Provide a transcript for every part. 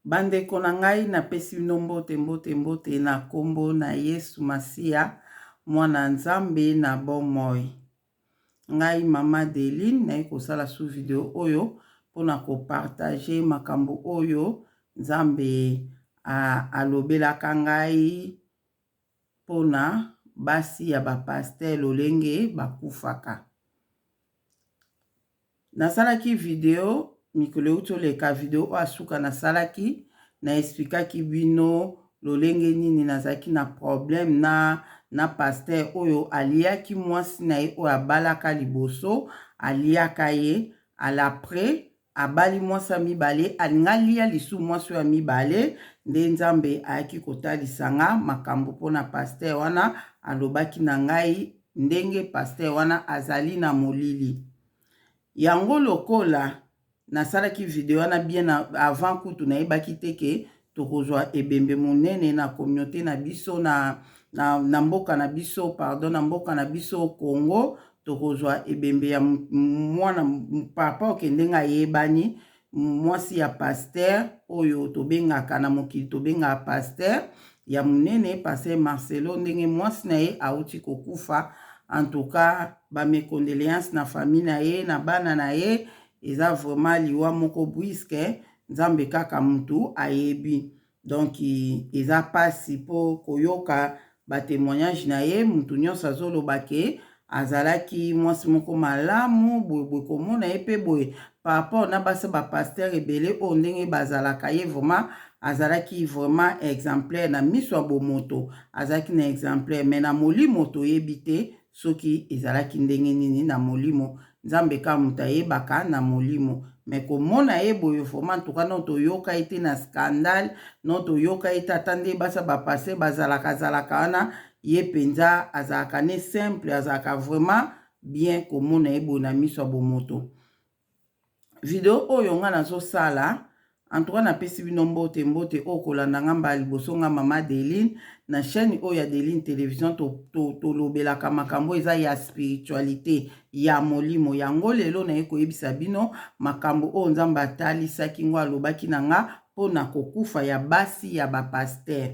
Bandeko na ngai napesi bino mbote mbote mbote na nkombo na Yesu Masiya mwana Nzambe na bomoi. Ngai mama Deline naye kosala su video oyo mpona kopartage makambo oyo Nzambe alobelaka ngai mpona basi ya ba pasteur lolenge bakufaka. Nasalaki video mikolo euti oleka, video oyo asuka nasalaki na explikaki bino lolenge nini nazalaki na problème na pasteur oyo aliaki mwasi na ye oyo abalaka liboso, aliaka ye à l'après abali mwasi ya mibale, alinga alia lisusu mwasi oyo ya mibale, nde Nzambe ayaki kotalisa nga makambo mpona pasteur wana. Alobaki na ngai ndenge pasteur wana azali na molili yango. Lokola nasalaki video wana bien avant, kutu nayebaki te ke tokozwa ebembe monene na communauté na biso, na mboka na biso, pardon, na mboka na biso Congo. Tokozwa ebembe ya mwana papa oke ndenge ayebani, mwasi ya pasteur oyo tobengaka na mokili, tobengaka pasteur ya monene, pasteur Marcelo, ndenge mwasi na ye awuti kokufa. En tout cas, ba mes condoléances na famille na ye, na bana na ye. Eza vraiment liwa moko brusque, Nzambe kaka mutu ayebi. Donc eza mpasi mpo koyoka ba témoignage na ye. Mutu nyonso azoloba ke azalaki mwasi moko malamu boyeboye. Komona ye mpe boye par rapport na basi ba pasteur ebele oyo ndenge bazalaka, ye vraiment azalaki vraiment exemplaire. Na miso ya bomoto azalaki na exemplaire, mais na molimo toyebi te soki ezalaki ndenge nini na molimo. Nzambe kaka moto ayebaka na molimo. Mais komona ye boye, vraiment, en tout cas no toyoka ye te na scandale, no toyoka ye te. Ata nde basa ba pasteur bazalaka azalaka wana, ye mpenza azalaka ne simple, azalaka vraiment bien. Komona ye boye na miso ya bomoto, video oyo nga nazosala, en tout cas napesi bino mbote mbote. Oyo kolanda nga mbala liboso, nga mama Deline na chaîne oyo ya Deline Télévision, tolobelaka to makambo eza ya spiritualité, ya molimo. Yango lelo naye koyebisa bino makambo oyo Nzambe atalisaki ngo, alobaki na nga mpona kokufa ya basi ya ba pasteur.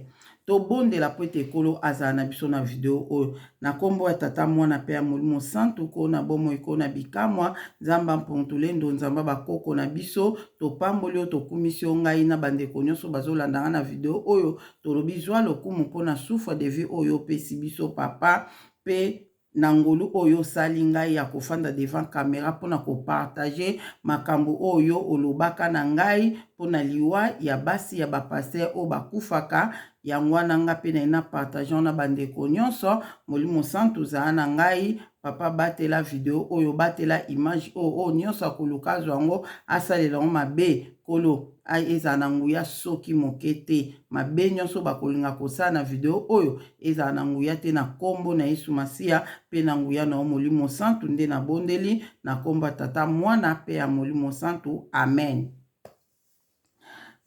Tobondela po ete Ekolo azala na biso na video oyo. Na nkombo ya Tata, Mwana mpe ya Molimo Santu, ko na bomoi, ko na bikamwa, Nzambe mpontulendo, Nzambe bakoko na biso, topamboli oyo, tokumisi yo. Ngai na bandeko nyonso bazolanda nga na video oyo, tolobi zwa lokumu mpona souffle de vie oyo opesi biso, papa, mpe na ngolu oyo osali ngai ya kofanda devant caméra mpona kopartage makambo oyo olobaka na ngai mpona liwa ya basi ya ba pasteur oyo bakufaka. Yango wana nga mpe naye na partage na bandeko nyonso. Molimo Santu, zala na ngai, papa. Batela video oyo, batela image oyo. Oyo nyonso akoluka azwa yango, asalela yango mabe, Nkolo, ezala na nguya soki moke te. Mabe nyonso bakolinga kosala na video oyo ezala na nguya te, na nkombo na Yesu Masiya mpe na nguya na yo Molimo Santu nde nabondeli, na nkombo ya Tata, Mwana mpe ya Molimo Santu, amen.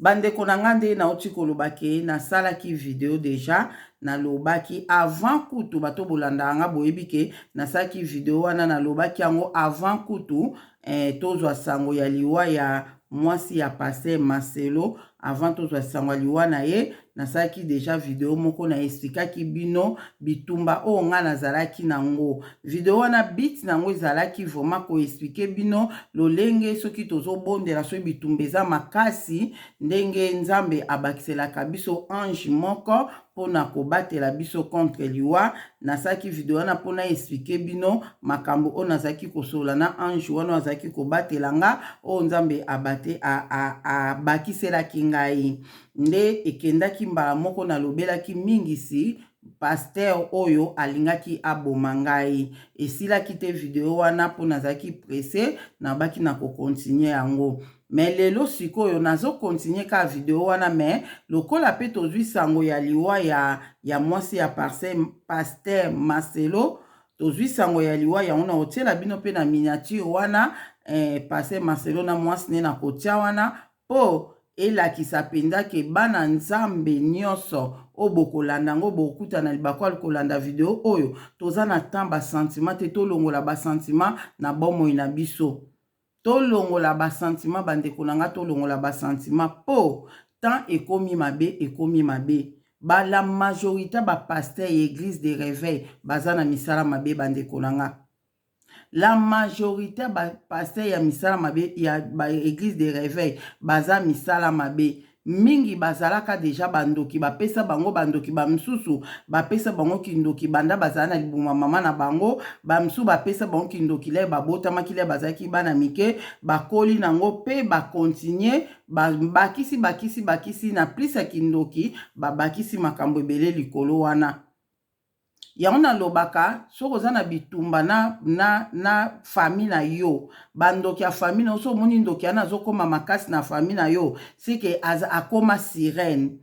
Bandeko na nga, nde nauti koloba ke nasalaki video déjà, nalobaki avant kutu bato bolandaka nga boyebi ke nasalaki video wana. Nalobaki yango avant kutu tozwa sango ya liwa ya mwasi ya pasteur Marcelo. Avant tozwa sango ya liwa na ye, nasalaki déjà video moko, na expliquaki bino bitumba oyo ngai nazalaki nango. Video wana, but nango ezalaki vraiment koexpliquer bino lolenge soki tozobondela, soki bitumba eza makasi, ndenge Nzambe abakiselaka biso ange moko mpona kobatela biso contre liwa. Nasalaki video wana mpona expliquer bino makambo oyo nazalaki kosolola na ange wana azalaki kobatela nga, oyo Nzambe abakiselaki ngai. Nde ekendaki mbala moko, nalobelaki mingisi pasteur oyo alingaki aboma ngai. Esilaki te video wana mpo nazalaki pressé, nabaki na kocontinuer yango. Mais lelo sikoyo nazocontinuer kaka video wana, mais lokola mpe tozwi sango ya liwa ya mwasi ya pasteur Marcelo, tozwi sango ya liwa yango, na kotiela bino mpe na miniature wana pasteur Marcelo na mwasi ne na kotia wana, mpo elakisa mpenza ke bana Nzambe nyonso oyo bokolanda yango, bokutana libaku kolanda video oyo. Toza na temps ba sentiment te, tolongola ba sentiment na bomoi na biso, tolongola ba sentiment. Bandeko na nga, tolongola ba sentiment mpo Temps ekomi mabe, ekomi mabe. Ba la majorite ba pasteurs ya eglise de reveil baza na misala mabe ba ndeko na nga. La majorite ba pasteurs ya misala mabe ya ba eglise de reveil baza misala mabe. Mingi bazalaka deja ba ndoki, bapesa bango ba ndoki, ba misusu bapesa bango kindoki banda bazala na libuma mama na bango, ba misusu bapesa bango kindoki lè babotamaki, lè bazalaki bana mike, bakoli nango pe ba continuer Ba bakisi bakisi bakisi na plus ya kindoki ba bakisi makambo ebele likolo wana. Yango nalobaka soki oza na bitumba na, na, na famille na yo, bandoki ya famille na yo, soki omoni ndoki wana azokoma makasi na famille na yo, seke akoma sirène.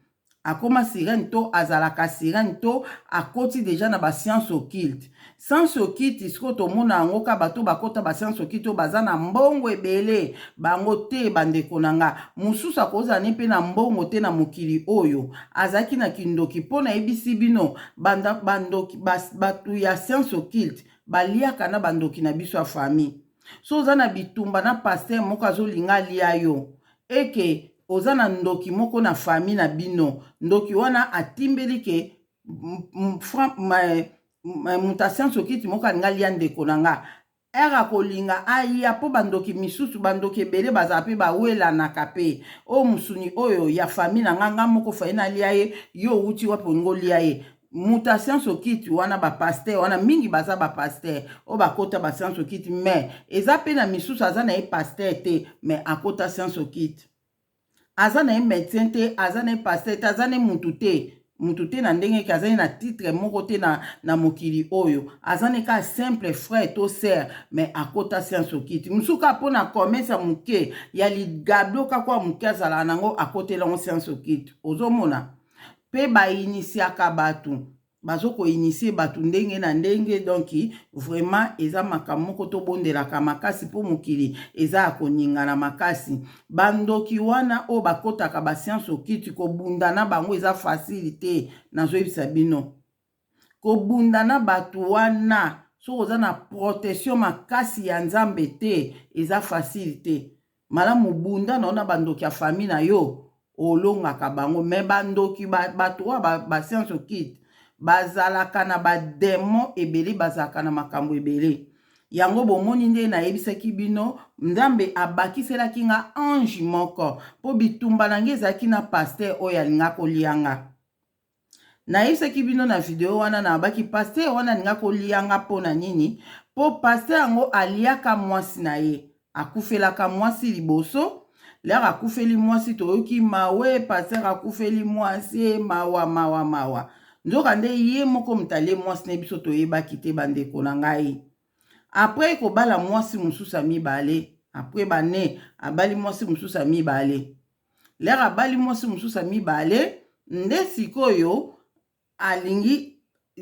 Akoma sirène to azalaka sirène to akoti dejà na ba science occulte. Science occulte sikoyo tomona yango ka bato bakota ba science occulte oyo baza na mbongo ebele bango te ba ndeko na nga. Mosusu akozala ne mpe na mbongo te na mokili oyo azalaki na kindoki mpo nayebisi bino banda bandoki bato ya science occulte baliaka na bandoki na biso ya famille. So oza na bitumba na pasteur moko azolinga alia yo eke oza na ndoki moko na famille na bino ndoki wana atimbeli ke moto ya science okiti moko alinga alia ndeko na nga ere akolinga aya mpo bandoki misusu bandoki ebele bazala mpe bawelanaka mpe oyo mosuni oyo ya famille na nga nga moko faye nalia ye yo owuti wapi olingi olia ye moto ya science okiti wana bapaster wana mingi baza bapaster oyo bakota ba science okiti mais eza mpe na misusu aza na ye paster te mais akota science okiti aza na ye médecin te aza na ye paster te aza na ye mutu te mutu te na ndenge ke aza ye na titre moko te na, na mokili oyo aza ne kaka simple frère to sœur mais akota science okiti mosusu kaka mpo na commerce ya moke ya ligablo kaka ya moke azalaka nango akotela yango science okiti ozomona pe ba initiaka batu bazo ko initie batu ndenge na ndenge donc vraiment eza makambo moko tobondelaka makasi po mokili eza ya koningana makasi bandoki wana oyo bakotaka ba science okiti kobunda na bango eza facile te nazoyebisa bino kobunda na bato wana soki oza na protection makasi ya nzambe te eza facile te malamu bunda na yo na bandoki ya famille na yo olongaka bango me bandoki bato oyo ba science occulte bazalaka na bademon ebele bazalaka na makambo ebele yango bomoni nde nayebisaki bino nzambe abakiselaki nga ange moko mpo bitumba na ngai ezalaki na paster oyo alinga kolia nga Nayebisaki bino na video wana nalobaki pasteur wana alinga kolia nga mpo na nini? Mpo pasteur yango aliaka mwasi na ye, akufelaka mwasi liboso. Lere akufeli mwasi toyoki mawe, pasteur akufeli mwasi, mawa mawa mawa. Nzoka nde ye moko moto alie mwasi na biso toyebaki te bandeko na ngai. Après kobala mwasi mosusu ya mibale, après bane abali mwasi mosusu ya mibale. Lere abali mwasi mosusu ya mibale nde sikoyo alingi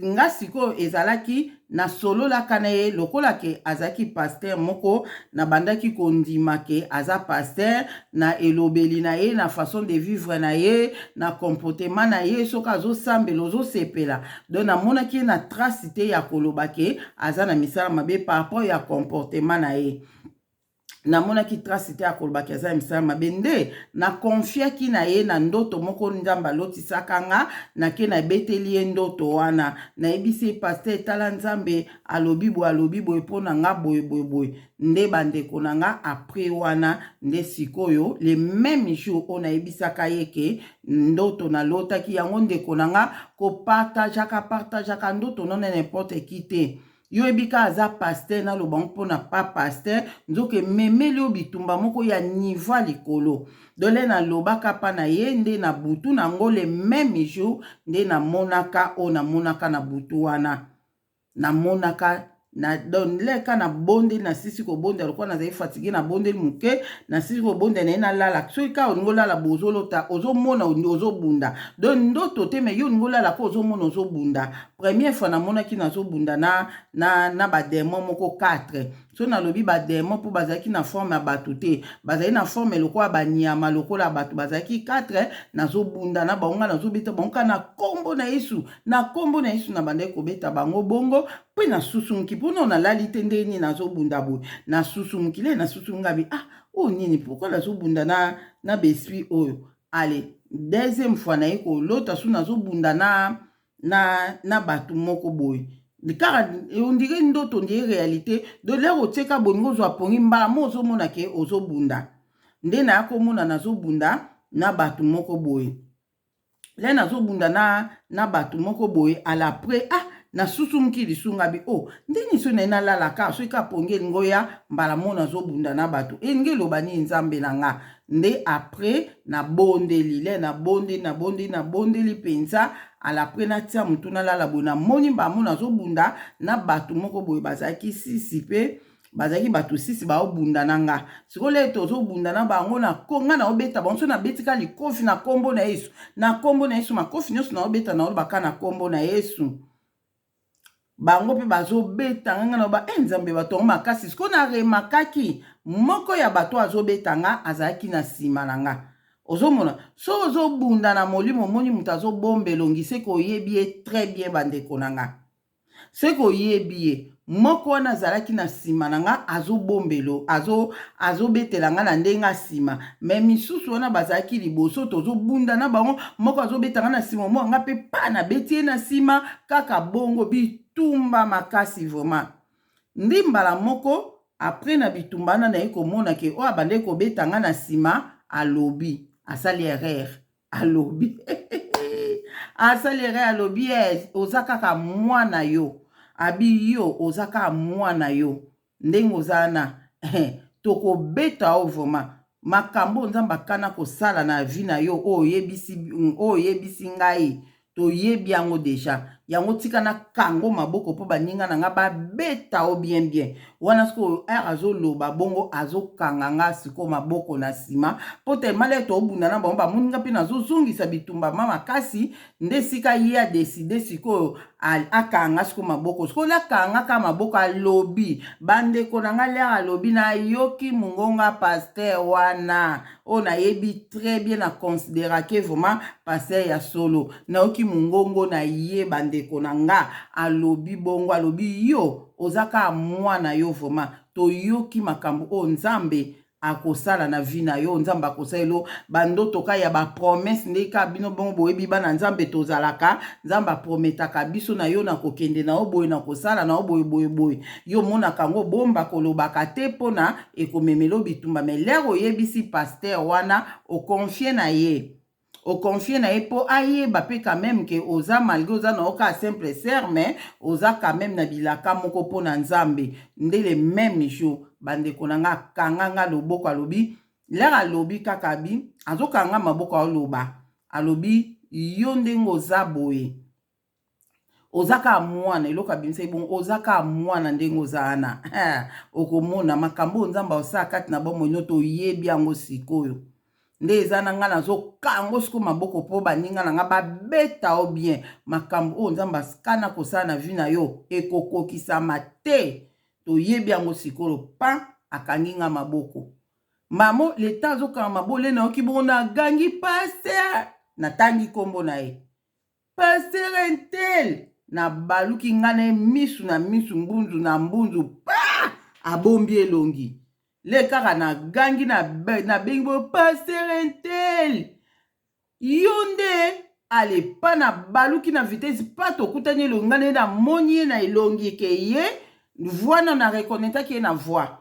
nga sikoyo ezalaki nasololaka na ye lokola ke azalaki pasteur moko nabandaki kondima ke aza pasteur na elobeli na ye na façon de vivre na ye na comportement na ye soki azosambela ozosepela donc namonaki ye na trace te ya koloba ke aza na misala mabe par rapport ya comportement na ye namonaki trace te ya kolobaki aza ya misala mabe nde na confiaki na ye na ndoto moko nzambe alotisaka nga nake nabeteli ye ndoto wana nayebisi ye paster tala nzambe alobi boye alobi boye mpo na nga boye boye boye nde bandeko na nga apres wana nde sikoyo le meme jour oyo nayebisaka ye ke ndoto nalotaki yango ndeko na nga kopartageaka partageaka ndoto no na n'importe qui te Yo oyebi kaka aza pasteur naloba ngo pona pa pasteur nzoka ememeli yo bitumba moko ya niveau ya likolo dole nalobaka pa na ye nde na butu na ngo le meme jour nde namonaka oyo namonaka na butu wana namonaka na donc leka na bondeli nasisi kobondela lokola nazali fatigue na bondeli moke nasisi kobondela naye nalala soki kaka olingi olala bozolota ozomona ozobunda donc ndoto te me yo olingi olala ko ozomona ozobunda Première fois namonaki nazobunda na, na, na bademon moko 4 so nalobi bademon mpo bazalaki na forme ya bato te bazali na forme lokola banyama lokola bato bazalaki 4 nazobunda na bango ngai nazobeta bango kaka na nkombo na yesu na nkombo na yesu nabandaki kobeta bango bongo mpe nasusumuki mpo nao nalali te ndenge nini nazobunda boye nasusumuki le nasusumuki ngabi ah oyo nini pourkui nazobunda na, na baesprit oyo. Ale deuxième fois naye kolota su nazobunda na na na bato moko boye kaka ondire ndoto, ondire réalité. Donc lere otieka bolingo ozwa pongi, mbala mo ozomona ke ozobunda. Nde naya komona nazobunda na bato moko boye. Le nazobunda na bato moko boye, à l'après, ah, nasusumuki lisunga bi o oh, ndeni so naye nalalaka soki kapongi elingi oya, mbala mo nazobunda na bato. Elingi eloba nini, Nzambe na nga? Nde après nabondeli, le nabondeli, nabondeli, nabondeli mpenza. À l'après natia motu nalala boye, namoni mbala mo nazobunda na bato moko boye, bazalaki sisi mpe bazalaki bato sisi, baobunda na nga. Sikoyo le tozobunda na bango, na nga naobeta bango, so nabetika likofi na nkombo na Yesu, na nkombo na Yesu. Makofi nyonso naobeta, naolobaka na nkombo na Yesu. Bango mpe bazobeta nga, nga na ba e Nzambe, bato yango makasi. Sikoyo naremarquaki moko ya bato azobeta nga azalaki na nsima na nga. Ozomona so ozobunda na molimo, omoni moto azobomba elongi, seke oyebi ye très bien. Bandeko na nga, seke oyebi ye. Moko wana azalaki na nsima na nga, azobombelo, azobetela nga na ndenge nsima, me misusu wana bazalaki liboso. Tozobunda na bango, moko azobeta nga na nsima, mo nga mpe pa nabeti ye na nsima. Kaka bongo, bitumba makasi vraiment. Ndi mbala moko après na bitumba wana, naye komona ke oyo abandaki kobeta nga na nsima alobi asali erreur, alobi asali erreur, alobi e oza kaka mwana yo, abi yo oza kaka mwana yo, ndenge oza wana tokobeta yo vraiment. Makambo Nzambe akana kosala na vie na yo, oyo oyebisi ngai, toyebi yango déjà. Yango tika nakango maboko mpo baninga na nga babeta o bien bien wana. Sikoyo ere azoloba bongo, azokanga nga sikoyo maboko na nsima, mpo tellement le tobunda na bango, bamoni nga mpe nazozongisa bitumba ma makasi. Nde esika ye adécider sikoyo akanga sikoyo maboko. Sikoyo akanga ka maboko, alobi: "Bandeko na nga." Lere alobi, nayoki mongonga pasteur wana oyo nayebi très bien, na considérake vraiment pasteur ya solo. Nayoki mongongo na ye, bandeko na nga, alobi bongo, alobi: "Yo oza kaka mwana yo, vraiment toyoki makambo oyo Nzambe akosala na vie na yo. Nzambe akosalela bandoto ka ya bapromesses." Nde kaka bino bongo boyebi, bana Nzambe tozalaka, Nzambe aprometaka biso na yo na kokende na yo boye, na kosala na yo boye boye boye. Yo omonaka yango, bomba, kolobaka te mpona ekomemela bitumba. Mais lere oyebisi pasteur wana, oconfier na ye, oconfier na ye mpo ayeba mpe quand même ke oza, malgré oza na yo kaka simple sœur, mais oza quand même na bilaka moko mpo na Nzambe. Nde le même jour, bandeko na nga, akanga nga loboko, alobi, lere alobi kaka bi azokanga maboko, aloba, alobi: "Yo ndenge oza boye, oza kaka mwana." Eloko abimisaki bongo, oza kaka mwana, ndenge oza wana, okomona makambo oyo Nzambe osala kati na bomoi no, toyebi yango sikoyo. Nde eza na ngai, nazokango sikoyo maboko mpo baninga na ngai babeta yo bien. Makambo oyo Nzambe akana kosala na vie na yo ekokokisama te, toyebi yango sikoyo. Pa akangi nga maboko, mamo leta azokanga maboko, le nayoki bongo, nagangi: "Pasteur!" Natangi nkombo na ye, "Pasteur un tel." Nabaluki, ngai na ye misu na misu, mbunzu na mbunzu, pa abombi elongi. Le kaka nagangi, nabengi boyo: "Pasteur un tel, yo nde?" Ale pa nabaluki na vitesse, pa tokutani elongi, ngai na ye, namoni ye na elongi ke ye voix na nareconnaîtraki ye na voix.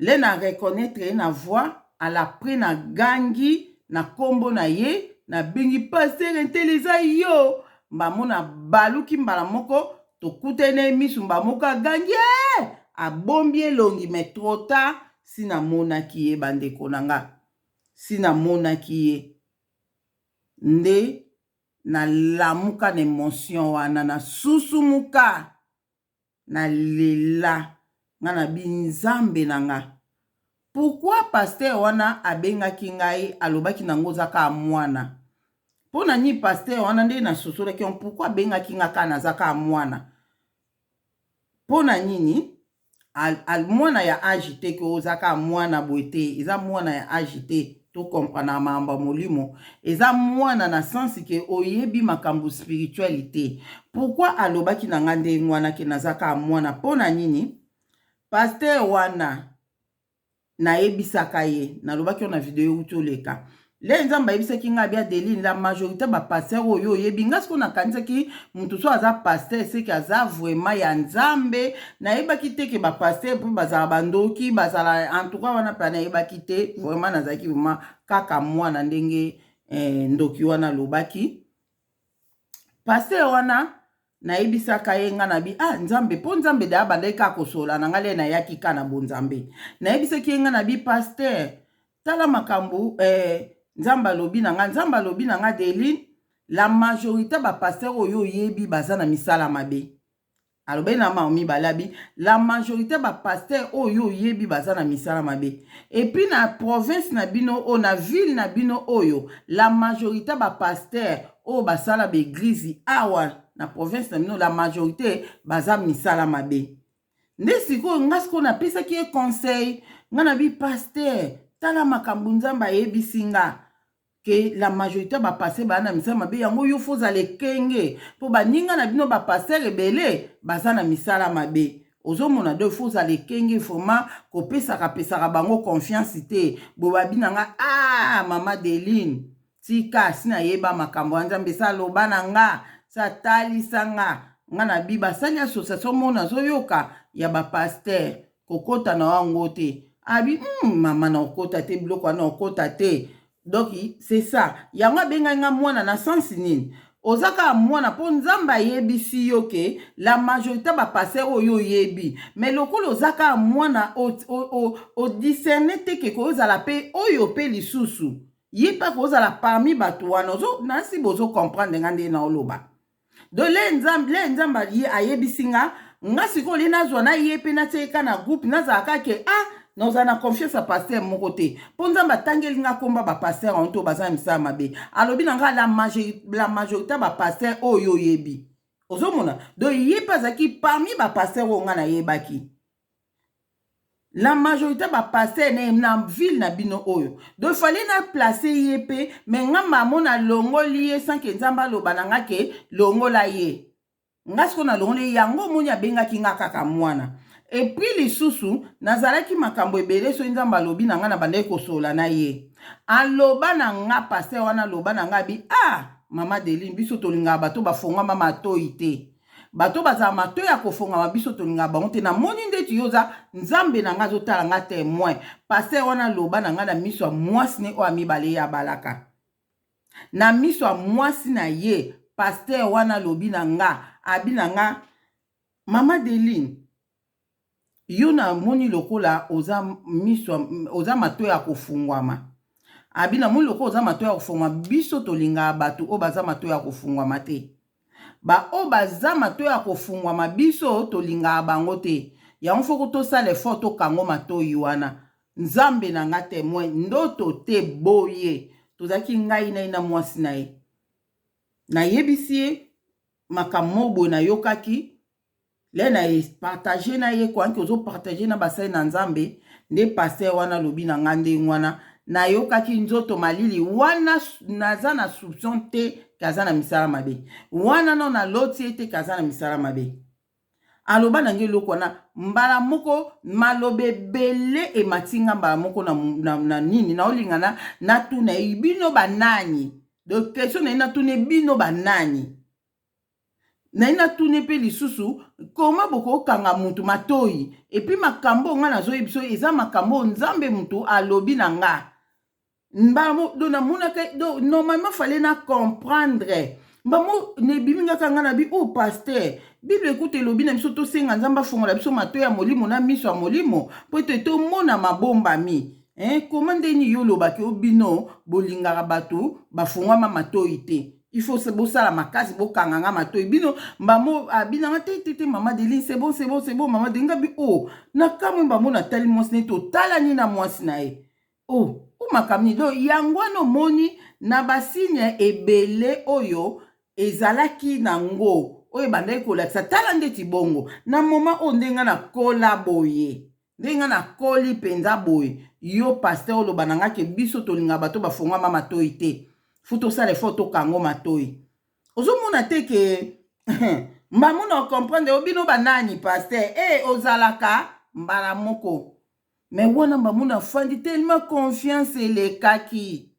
Le na reconnaître ye na voix, à l'après nagangi na nkombo na ye, nabengi: "Pasteur un tel, eza yo?" Mbamo baluki mbala moko, tokutani ye misu, mbala moko agangi e abombi elongi, mais trop tard. Si namonaki ye, bandeko na nga, si namonaki ye, nde nalamuka na émotion wana, nasusumuka, nalela. Nga na bi: "Nzambe na nga, pourquoi pasteur wana abengaki ngai, alobaki nango oza kaka mwana? Mpo na nini pasteur wana?" Nde nasosolaki yango, pourquoi abengaki nga kaka naza kaka mwana. Mpo na nini mwana ya age te, ke oza kaka mwana boye te? Eza mwana ya age te, tocomprendre makambo ya molimo. Eza mwana na sens ke oyebi makambo spirituel te. Pourquoi alobaki na nga ndenge wana ke naza kaka mwana? Mpo na nini pasteur wana? Nayebisaka ye, nalobaki yo na video euti oleka. Le Nzambe ayebisaki nga abi Adeline, la majorité ba pasteur oyo oyebi, nga sikoyo nakanisaki mutu so aza pasteur seke aza vraiment ya Nzambe. Nayebaki te ke ba pasteur mpe bazala bandoki, bazala en tout cas wana mpe nayebaki te vraiment. Nazalaki vraiment kaka mwana ndenge ndoki wana alobaki. Pasteur wana nayebisaka ye nga na bi ah Nzambe, mpo Nzambe da abandaki kaka kosola na ngai le nayaki ka na bonzambe. Nayebisaki ye nga na bi: "Pasteur, tala makambo Nzambe alobi na nga. Nzambe alobi na nga, Deline, la majorité bapasteur oyo oyebi baza na misala mabe." Alobeli na mao mibale, abi la majorité bapasteur oyo oyebi baza na misala mabe. Et puis na province na bino oyo, na ville na bino oyo, la majorité bapasteur oyo basala baeglize awa na province na bino, la majorité baza misala mabe. Nde sikoyo nga sikoyo napesaki ye conseil. Nga na bi: "Pasteur, tala makambo Nzambe ayebisi nga ke la majorité bapasteur baa na misala mabe. Yango yo faut ozala ekenge, mpo baninga na bino bapasteur ebele baza na misala mabe. Ozomona, donc faut ozala ekenge vraiment, kopesaka pesaka bango confiance te." Bo babi na nga: "Ah, mama Deline, tika si nayeba makambo ya Nzambe, esa aloba na nga, sa atalisa nga." Nga na bi basali association moko nazoyoka ya bapasteur, kokota na yango te. Abi mama, na okota te, biloko wana okota te. Donc c'est ça, yango abengai nga mwana na sens nini? Oza kaka mwana mpo Nzambe ayebisi yo ke la majorité bapasteur oyo oyebi, mais lokola oza kaka mwana, odiscerne te ke kozala mpe oyo mpe lisusu ye mpe kozala parmi bato wana. Nasi bozocomprendre nga nde na oloba. Donc le Nzambe ye ayebisi nga, nga sikoyo le nazwa na ye mpe natieka na groupe, nazalaka ke ah, nazala na confiance ya pasteur moko te, mpo Nzambe atangeli nga komba bapasteur yango to baza na misala mabe. Alobi na nga la majorité bapasteur oyo oyebi. Ozomona, donc ye mpe azalaki parmi bapasteur oyo nga nayebaki, la majorité bapasteur na ville na bino oyo. Donc fallait na place ye mpe, mais nga mamo nalongoli ye sans que Nzambe aloba na nga ke longola ye. Nga sikoyo nalongoli ye, yango omoni abengaki nga kaka mwana. Et puis lisusu nazalaki makambo ebele. Soki Nzambe alobi na nga, na bandaki kosola na ye. Aloba na nga, pasteur wana aloba na nga abi: "Ah, mama Deline, biso tolingaka bato bafongwama matoi te. Bato bazala matoi ya kofongama, biso tolingaka bango te. Namoni ndeti yo oza Nzambe na nga azotala nga témoin." Pasteur wana aloba na nga na miso ya mwasi ne oyo ya mibale ye abalaka, na miso ya mwasi na ye. Pasteur wana alobi na nga, abi na nga: "Mama Deline, yo namoni lokola oza miso, oza matoi ya kofungwama." Abi: "Namoni lokola oza matoi ya kofungwama. Biso tolingaka bato oyo baza matoi ya kofungwama te. Baoyo baza matoi ya kofungwama, biso tolingaka bango te. Yango faut tosala effort, tokango matoi wana." Nzambe na nga témoin, ndoto te. Boye tozalaki ngai na ye na mwasi na ye. Nayebisi ye makambo moko boye nayokaki le na partage na ye kwanki ozopartage na basali na Nzambe. Nde pasteur wana alobi na nga ndenge wana, nayokaki nzoto malili wana. Naza na soupçon te ke aza na misala mabe wana. No naloti ye te ke aza na misala mabe. Aloba na ngai eloko wana, mbala moko maloba ebele emati nga mbala moko na nini. Naolinga na natuna ye: "Bino banani?" Donc question na ye, natuna: "Bino banani?" Naye natuni mpe lisusu: "Koma bokokanga mutu matoi?" Et puis makambo oyo ngai nazoyebi biso eza makambo oyo Nzambe mutu alobi na nga. Mbamo do namonaka, do normalement fallait na comprendre. Mbamo nebimi ngaka nga na bi: "O oh, pasteur, Bible ekuta elobi na biso tosenga Nzambe afongola biso matoi ya molimo na miso ya molimo mpo ete tomona mabombami. Koma ndeni yo olobaki o bino bolingaka bato bafungwama matoi te? Il faut bosala makasi, bokanga nga matoi bino." Mbamo abinanga te te te: "Mama Deline, c'est bon, c'est bon, c'est bon, mama Deline." Nga bi: "O oh, nakamwe." Mbamo natali mwasi neti otalani na mwasi na ye o makambo nini. Donc yango wana omoni na basigne ebele oyo ezalaki nango, oyo ebandaki kolakisa. Tala ndeti bongo na moma oyo, ndenge nakola boye, ndenge nakoli mpenza boye, yo pasteur oloba na nga ke biso tolingaka bato bafongwama matoi te, faut tosala effort tokango matoi. Ozomona te ke mbamo na comprendre o bino banani? Pasteur e ozalaka mbala moko, mais wana mbamo nafandi tellement confiance elekaki.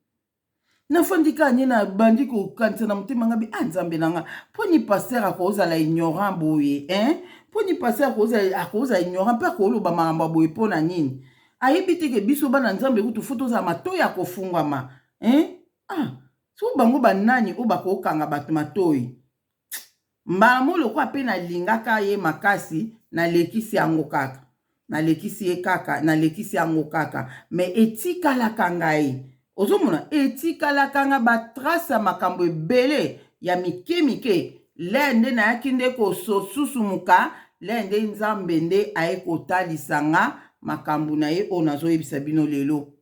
Nafandi kaka nye, nabandi kokanisa na motema nga bi: "Ah, Nzambe na nga, mpo ni pasteur akozala ignorant boye, hein? Mpo ni pasteur akozala ignorant mpe akoloba makambo ya boye? Mpo na nini ayebi te ke biso bana Nzambe kutu faut tozala matoi ya kofungwama, hein? Ah, so bango banani oyo bakokanga bato matoi?" Mbala mo lokwa mpe nalingaka ye makasi, nalekisi yango kaka, nalekisi ye kaka, nalekisi yango kaka. Mais etikalaka ngai, ozomona, etikalaka nga batrace ya makambo ebele ya mike mike. Le nde nayaki nde kososusumuka, le nde Nzambe nde aye kotalisa nga makambo na ye oyo nazoyebisa bino lelo.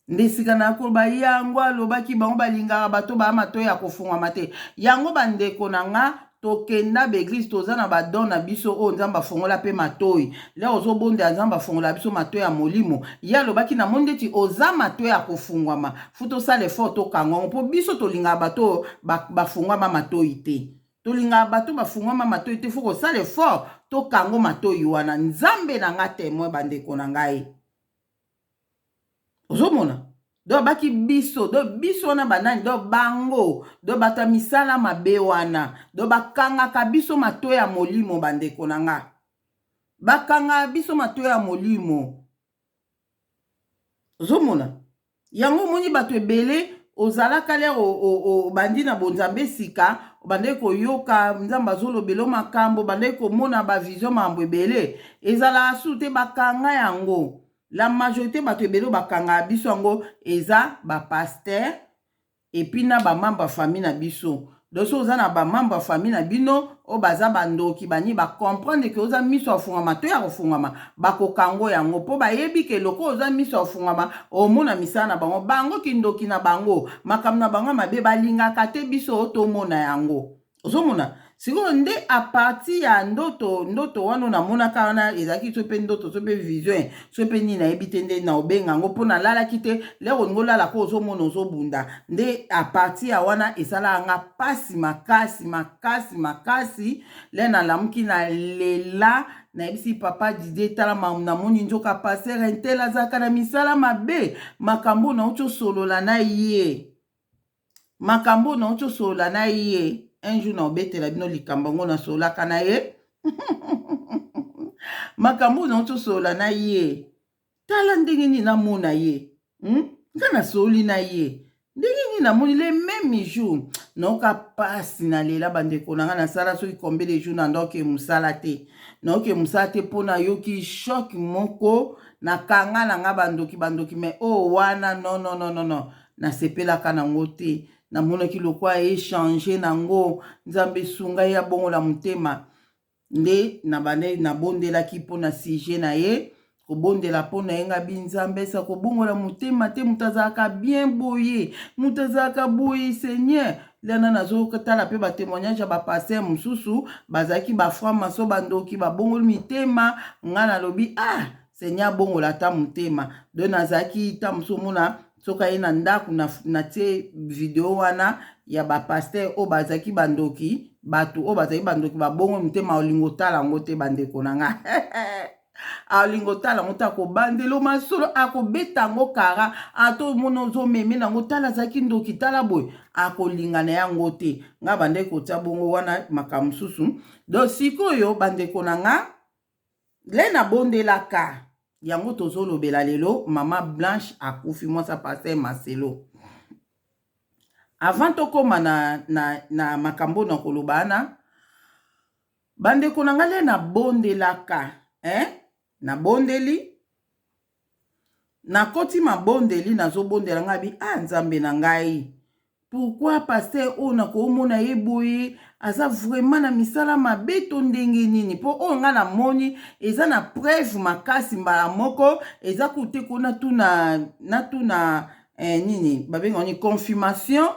Nde esika na koloba yango, alobaki bango balingaka bato baya matoi ya kofungwama te. Yango, bandeko na nga, tokenda baeglise, toza na badon na biso oyo Nzambe afongola mpe matoi. Le ozobondela, Nzambe afongola biso matoi ya molimo. Ye alobaki: "Namoni ndeti oza matoi ya kofungwama, faut tosala effort, tokanga yango, mpo biso tolingaka bato oyo bafungwama matoi te. Tolingaka bato bafungwama matoi te. Faut kosala effort, tokango matoi wana." Nzambe na nga témoin, bandeko na ngai. Ozomona, donc baki biso, donc biso wana banani? Donc bango, donc bato ya misala mabe wana, donc bakangaka biso matoi ya molimo. Bandeko na nga, bakangaka biso matoi ya molimo. Ozomona yango, omoni bato ebele ozalaka lere obandi na bonzambe sika, obandaki koyoka Nzambe azolobela makambo, obandaki komona bavision, makambo ebele ezalaka su te, bakanga yango. La majorité, bato ebele oyo bakangaka biso yango eza bapasteur et puis na bamembre ya famille na biso. Donc so oza na bamembre ya famille na bino oyo baza bandoki, bani bacomprendre ke oza miso afungwama to ya kofungwama, bakokango yango, mpo bayebi ke loko oza miso afungwama, omona misala na bango, bango kindoki na bango, makambo na bango mabe, balingaka te biso tomona yango. Ozomona sikoyo nde à partir ya ndoto wana namonaka wana, ezalaki so mpe ndoto, so mpe vision, so mpe nini, nayebi te nde na obenga yango, mpo nalalaki te. Lere olingi olalaka, ozomona, ozobunda. Nde à partir ya wana esalaka nga mpasi makasi, makasi, makasi. Le nalamuki, nalela, nayebisi papa Didie: "Tala, namoni nzoka pasteur un tel azalaka na misala mabe. Makambo nauti osolola na ye, makambo nauti osolola na ye." Un jour naobetela bino likambo yango nasololaka na ye, makambo nauti osolola na ye. Tala ndenge nini namona ye, Nga nasololi na ye ndenge nini, namoni le même jour naoka mpasi, nalela. Bandeko na nga, nasala soki combien de jour na ndoke mosala te, naoke mosala te, mpo nayoki choc moko. Nakanga na nga bandoki, bandoki, mais oyo wana, non, non, non, non, non, nasepelaka nango te. Namonaki lokwa échange nango. Nzambe esunga ye, abongola motema. Nde na bande nabondelaki mpo na sujet na ye, kobondela mpo na ye. Nga bi: "Nzambe, esa kobongola motema te, moto azalaka bien boye, moto azalaka boye, Seigneur." Lana nazotala mpe batémoignage ya bapasteur mosusu bazalaki bafranc maçon, bandoki, babongoli mitema. Nga nalobi: "Ah, Seigneur, abongola ata motema." Donc nazalaki ta mosu omona soki aye na ndako, natie video wana ya bapasteur oyo bazalaki bandoki, bato oyo bazalaki bandoki babongoli motema. Olingo otala yango te, bandeko na nga, alingi otala yango te. Akobandela masolo, akobeta yango kara, ata omona ozomeme nango: "Tala, azalaki ndoki, tala boye." Akolinga na yango te. Nga bandeki kotia bongo wana makambo mosusu. Donc sikoyo, bandeko na nga, le nabondelaka yango, tozolobela lelo mama Blanche akufi, mwasi pasteur Marcelo. Avant tokóma na makambo na koloba wana, bandeko na ngai, le nabondelaka, eh? Nabondeli, nakoti mabondeli, nazobondela. Ngai bi: "Ah, Nzambe na ngai, pourquoi pasteur oyo nakomona ye boye, aza vraiment na misala mabe to ndenge nini? Mpo oyo ngai namoni eza na preuve makasi mbala moko, eza kute ko natuna nini babengaka nini, confirmation.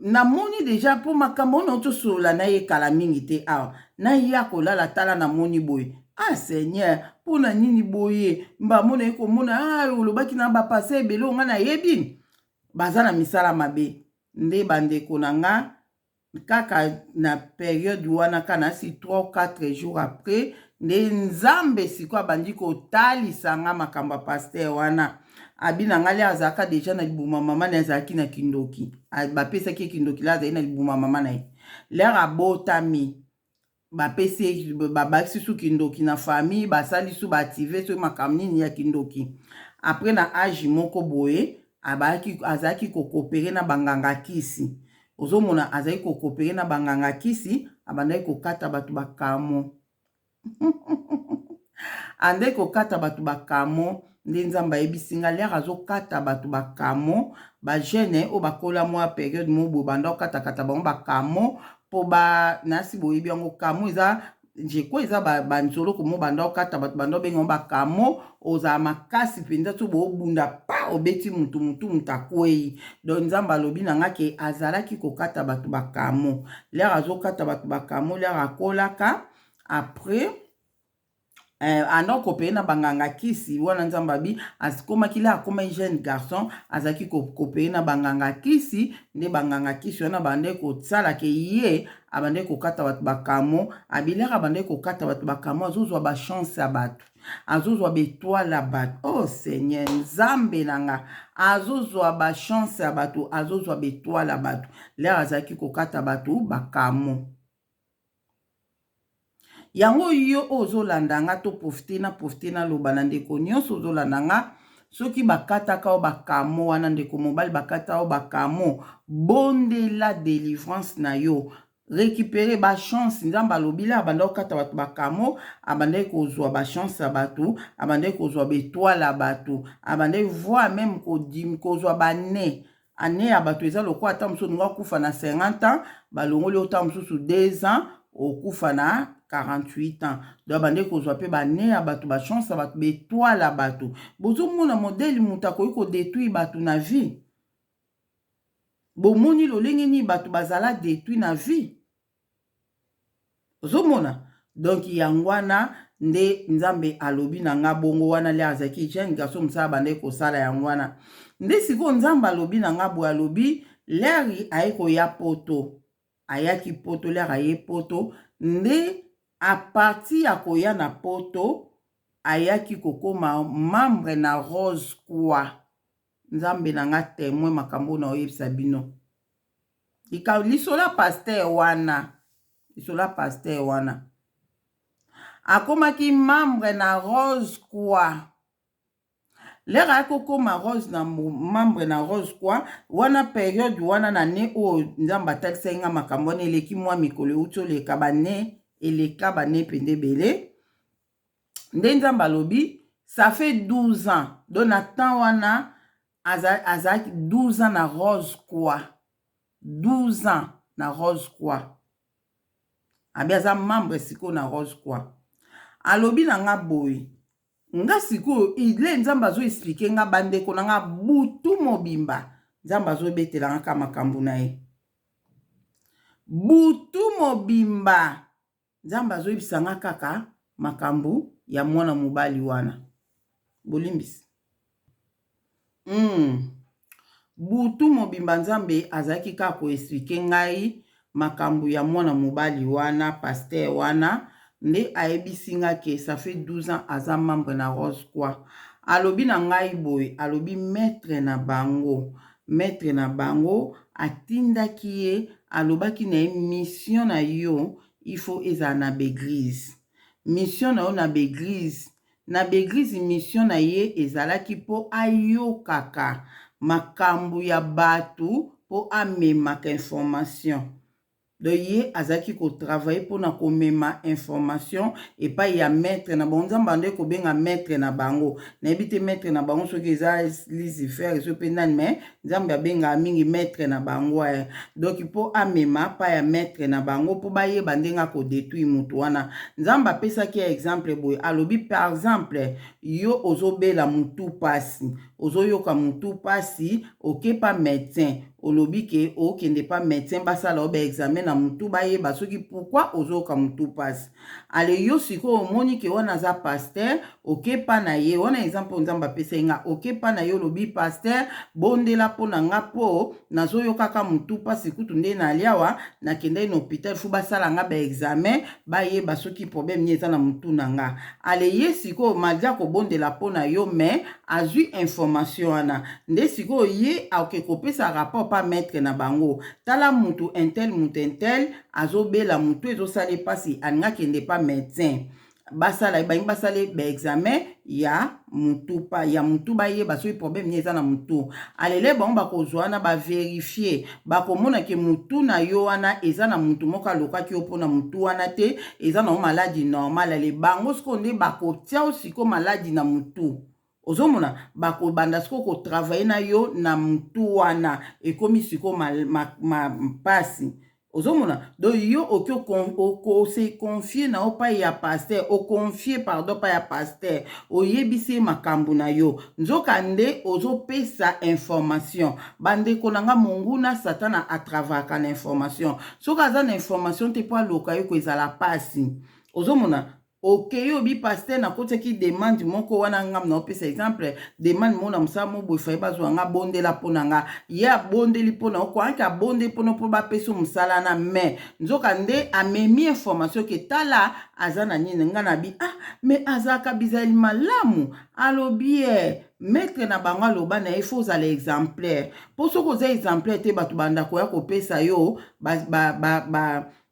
Namoni déjà, mpo makambo oyo nauti osolola na ye kala mingi te awa, naya kolala, tala, namoni boye. Ah, Seigneur, mpo na nini boye?" Mbamona ye komona: "Ah, olobaki na bapasteur ebele oyo ngai nayebi baza na misala mabe." Nde bandeko na nga, kaka na période wana, kaka nasi 3 4 jours après, nde Nzambe sikoyo abandi kotalisa nga makambo ya pasteur wana. Abi na ngai le azalaka deja na libuma mama na ye, azalaki na kindoki, bapesaki ye kindoki le azali na libuma mama na ye. L'heure abotami, bapesi ye, babakisi su kindoki na famille, basali su, baactive soki makambo nini ya kindoki. Après, na age moko boye, azalaki kocoopérer na banganga kisi. Ozomona, azalaki kocoopérer na banganga kisi, abandaki kokata bato bakamo, andaki kokata bato bakamo. Nde Nzambe ayebisi nga, l'heure azokata bato bakamo, bajeunes oyo bakola mwa période moko boye, banda kokatakata bango bakamo mpo ba nasi boyebi yango. Kamo eza njeko, eza banzoloko mo banda okata bato, banda obenga ngo bakamo. Ozala makasi mpenza, so boobunda pa obeti mutu, mutu mutu akwei. Donc Nzambe alobi na nga ke azalaki kokata bato bakamo. L'heure azokata bato bakamo, l'heure akolaka, après anda kocoopérer na banganga kisi wana. Nzambe abi akomaki le akomaki jeune garçon, azalaki kocoopérer na banganga kisi. Nde banganga kisi wana bandeki kosalaka ye, abandeki kokata bato bakamo. Abi l'heure abandeki kokata bato bakamo, azozwa bachance ya bato, azozwa baétoile ya bato. Oh Seigneur, Nzambe na nga, azozwa bachance ya bato, azozwa baétoile ya bato l'heure azalaki kokata bato bakamo. Yango yo oyo ozolanda nga, to profite na profite naloba na ndeko nyonso ozolanda nga: soki bakataka oyo bakamo wana, ndeko mobali, bakata oyo bakamo, bondela délivrance na yo, récupérer bachance. Nzambe alobi le abanda kokata bato bakamo, abandaki kozwa bachance ya bato, abandaki kozwa baétoile ya bato, abandaki voire même kozwa bane ane ya bato. Eza lokola ata mosusu olingi akufa na 50 ans, balongoli ota mosusu 2 ans, okufa na 48 ans. Donc abandeki kozwa mpe bane ya bato, bachance ya bato, baétoile ya bato. Bozomona modèle moto akoki kodétruire bato na vie? Bomoni lolenge nini bato bazala détruit na vie? Ozomona? Donc yango wana nde Nzambe alobi na nga bongo wana. Le azalaki jeune garçon, mosala bandeki kosala yango wana. Nde sikoyo Nzambe alobi na nga boye, alobi l'heure aye koya Poto, ayaki Poto. L'heure aye Poto, nde à partir ya koya na Poto, ayaki kokóma membre na Rose Croix. Nzambe na nga témoin, makambo na oyebisa bino, lisolo ya pasteur wana, lisolo ya pasteur wana, akomaki membre na Rose Croix. L'heure ayaki kokóma rose na membre na Rose Croix wana, période wana na ne oyo Nzambe atalisaki nga makambo wana, eleki mwa mikolo euti oleka, bane eleka, bane mpenza ebele. Nde Nzambe alobi ça fait 12 ans. Donc na temps wana azalaki 12 ans na Rose Croix, 12 ans na Rose Croix. Abi aza membre sikoyo na Rose Croix. Alobi na nga boye, nga sikoyo ile Nzambe azoexpliquer nga, bandeko na nga, butu mobimba Nzambe azobetela nga ka makambo na ye. Butu mobimba Nzambe azoyebisa nga kaka makambo ya mwana mobali wana. Bolimbisi. Butu mobimba Nzambe azalaki kaka koexpliquer ngai makambo ya mwana mobali wana, pasteur wana. Nde ayebisi nga ke ça fait 12 ans aza membre na Rose Croix. Alobi na ngai boye, alobi maître na bango, maître na bango atindaki ye, alobaki na ye: "Mission na yo, il faut ezala na baeglise. Mission na yo na baeglise, na baeglise." Mission na ye ezalaki mpo ayokaka makambo ya bato, mpo amemaka information. Donc ye azalaki kotravailler mpona komema information epai ya maître na bango. Nzambe ande kobenga maître na bango, nayebi te maître na bango soki eza Lucifer, soki mpe nani, mais Nzambe abengaka mingi maître na bango. Donc mpo amema pa ya maître na bango, mpo bayeba ndenge akodétruire motu wana. Nzambe apesaki ya exemple boye, alobi par exemple, yo ozobela mutu pasi, ozoyoka mutu pasi, okepa médecin. Olobi ke okende pa medecin, basala yo ba examen na mutu, bayeba soki pourquoi ozoyoka mutu pasi. Ale yo sikoyo omoni ke wana aza pasteur, oke pa na ye wana, exemple oyo Nzambe apesai nga. Oke pa na ye, olobi: "Pasteur, bondela mpo na nga, mpo nazoyokaka mutu pasi kutu nde nalia awa. Nakendaki na hôpital, faut basala nga ba examen, bayeba soki problème nini eza na mutu na nga." Ale ye sikoyo, malgré akobondela mpo na yo, mais azwi information wana nde sikoyo ye akoki kopesa rapport pa maître na bango: "Tala, mutu un tel, mutu un tel azobela mutu, ezosala epasi, alingi akende pa médecin, basala bangi basala ba examen ya mutu pa ya mutu, bayeba soki problème nini eza na mutu." Alele bango bakozwa wana, ba vérifier, bakomona ke mutu na yo wana eza na mutu moko alokaki yo mpona mutu wana te, eza nango maladie normale. Ale bango sikoyo nde bakotia yo sikoyo maladie na mutu. Ozomona, bakobanda sikoyo ko travailler na yo na mutu wana, ekomi sikoyo mpasi. Ozomona, donc yo oki oko se confier na yo pai ya pasteur, o confier, pardon, pai ya pasteur, oyebisi ye makambo na yo, nzoka nde ozopesa information. Bandeko na nga, monguna Satana a travaillaka na information. Soki aza na information te, mpo aloka yo, ko ezala pasi. Ozomona, okei, obi: "Pasteur, nakotiaki demande moko wana." Ngam na opesa exemple, demande moko na mosala mo boye, faye bazwa nga, bondela mpo na nga. Ye abondeli mpo na okoanki, abondeli mpona mpo bapesa mosala na, mais nzoka nde amemi information ke tala, aza na nini. Nga na bi: "Ah, mais azalaka bizali malamu." Alobi ye maître na bango aloba na ye: "Faut ozala exemplaire, mpo soki oza exemplaire te, bato banda koya kopesa yo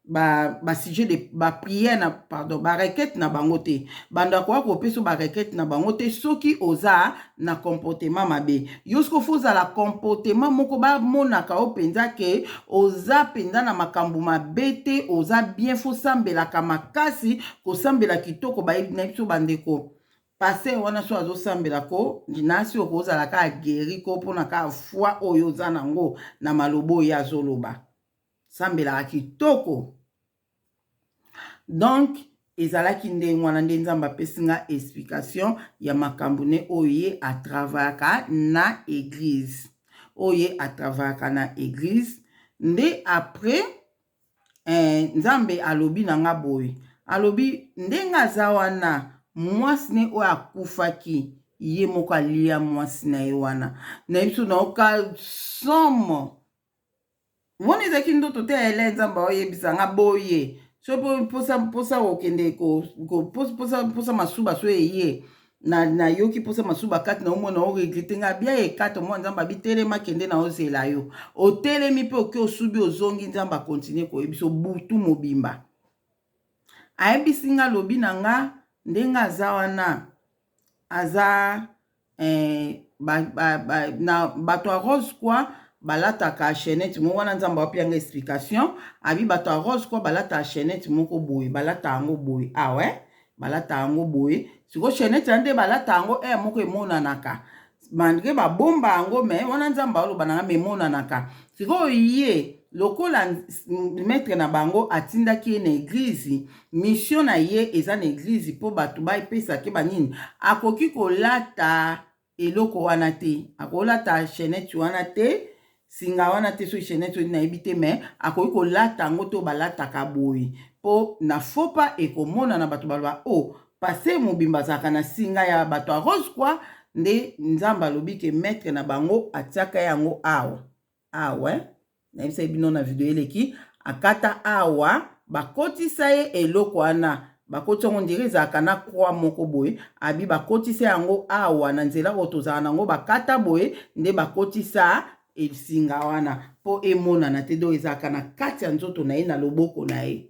ba sujet de ba prière na, pardon, ba requête na bango te. Banda koya kopesa ba requête na bango te soki oza na comportement mabe." Yo soki faut ozala comportement moko bamonaka yo mpenza ke oza mpenza na makambo mabe te, oza bien, faut sambelaka makasi, kosambela kitoko. Bayebi na biso bandeko, pasteur wana so azosambela ko nasi, okozala kaka guéri ko mpona kaka foi oyo oza nango na maloba oyo azoloba, sambelaka kitoko. Donc ezalaki ndenge wana nde Nzambe apesi nga explication ya makambo ne oyo ye a travaillaka na église, oyo ye a travaillaka na église. Nde après Nzambe alobi na nga boye, alobi ndenge aza wana, mwasi ne oyo akufaki, ye moko alia mwasi na ye wana. Na biso naoka somo wana, ezalaki ndoto te. Ele Nzambe aoyebisa nga boye: so mposa kokende, mposa masuba so eye, nayoki mposa masuba kati na omona, o regretter nga bia ekata mwa. Nzambe abi: "Telema, kende na ozela yo." Otelemi mpe oke, osubi, ozongi. Nzambe a continuer koyebisa butu mobimba, ayebisi nga, alobi na nga ndenge aza wana, aza na bato ya Rose Croix balataka chaînette moko wana. Nzambe apianga explication, abi bato ya Rose Croix balataka chaînette moko boye, balata yango boye awa, ah balata yango boye. Sikoyo chaînette wana nde balata yango ere moko emonanaka, malgré babomba yango, mais wana Nzambe aloba na nga, mais emonanaka. Sikoyo ye, lokola maître na bango atindaki ye na église, mission na ye eza na église mpo bato bapesaki banini, akoki kolata eloko wana te, akolata chaînette wana te, singa wana te. Soki chaînette oyo nayebi te, mais akoki kolata yango te oyo balataka boye, mpo na fopa ekomonana, bato baloba: "O oh, pasteur mobimba azalaka na singa ya bato ya Rose Croix." Nde Nzambe alobi ke maître na bango atiaka yango awa awa. Nayebisaki bino na video eleki, akata awa, bakotisa ye eloko wana, bakotisa yango ndire ezalaka na croix moko boye. Abi bakotisa yango awa na nzela oyo tozala nango, bakata boye nde bakotisa esinga wana mpo emonana te. Donc ezalaka na kati ya nzoto na ye, na loboko na ye.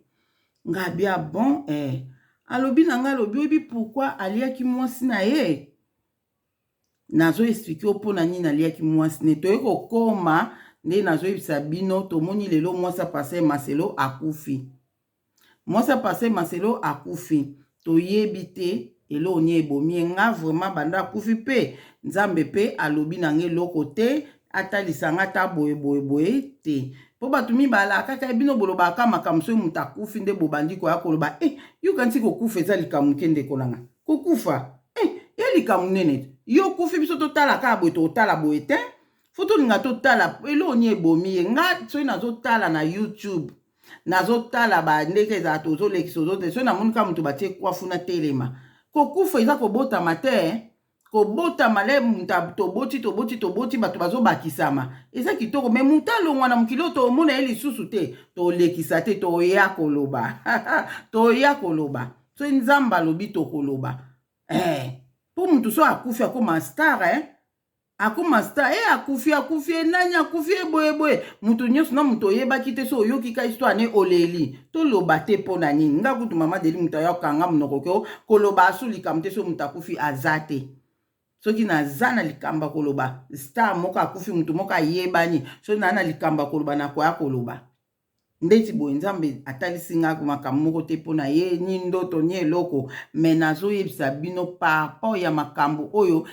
Nga bia bon. Alobi na ngai, alobi: "Oyebi pourquoi aliaki mwasi na ye?" Nazo expliquer yo mpona nini aliaki mwasi ne. Toyei kokoma nde nazoyebisa bino, tomoni lelo mwasi ya pasteur Maselo akufi. Mwasi ya pasteur Maselo akufi, toyebi te eloko nini ebomi ye. Nga vraiment, banda akufi mpe Nzambe mpe alobi na nga eloko te, atalisa nga ata boye boye boye te, mpo bato mibala kaka bino bolobaka makambo. Soki moto akufi nde bobandi koya koloba. Yokanisi kokufa eza likambo ke, ndeko na nga, kokufa ye likambo nene te. Yo okufi, biso totala kaka boye, totala boye te. Faut tolinga totala eloko nini ebomi ye. Nga soki nazotala na YouTube, nazotala ba ndenge ezala tozolekisa ozote, soki namoni kaka moto batie kwafu na telema. Kokufa eza kobotama te. Kobotama le moto toboti toboti toboti bato bazobakisama eza kitoko, me moto alongwa na mokili oyo tomona ye lisusu te, tolekisa te, toya koloba toya koloba soki Nzambe alobi tokoloba. Mpo moto so akufi akoma star, eh? Akoma star e akufi akufi e nani akufi e boye boye, moto nyonso na moto oyebaki te. So oyoki ka histoire ne oleli, toloba te mpo na nini? Nga kutu mama Deli, moto ayokanga monoko ke koloba asu likambo te. So moto akufi aza te, soki naza na likambo ya koloba, star moko akufi, moto moko ayebani, soki naa na likambo ya koloba, nakoya koloba. Ndeti boye Nzambe atalisi nga makambo moko te mpo na ye, ni ndoto ni eloko, me nazoyebisa bino par rapport ya makambo oyo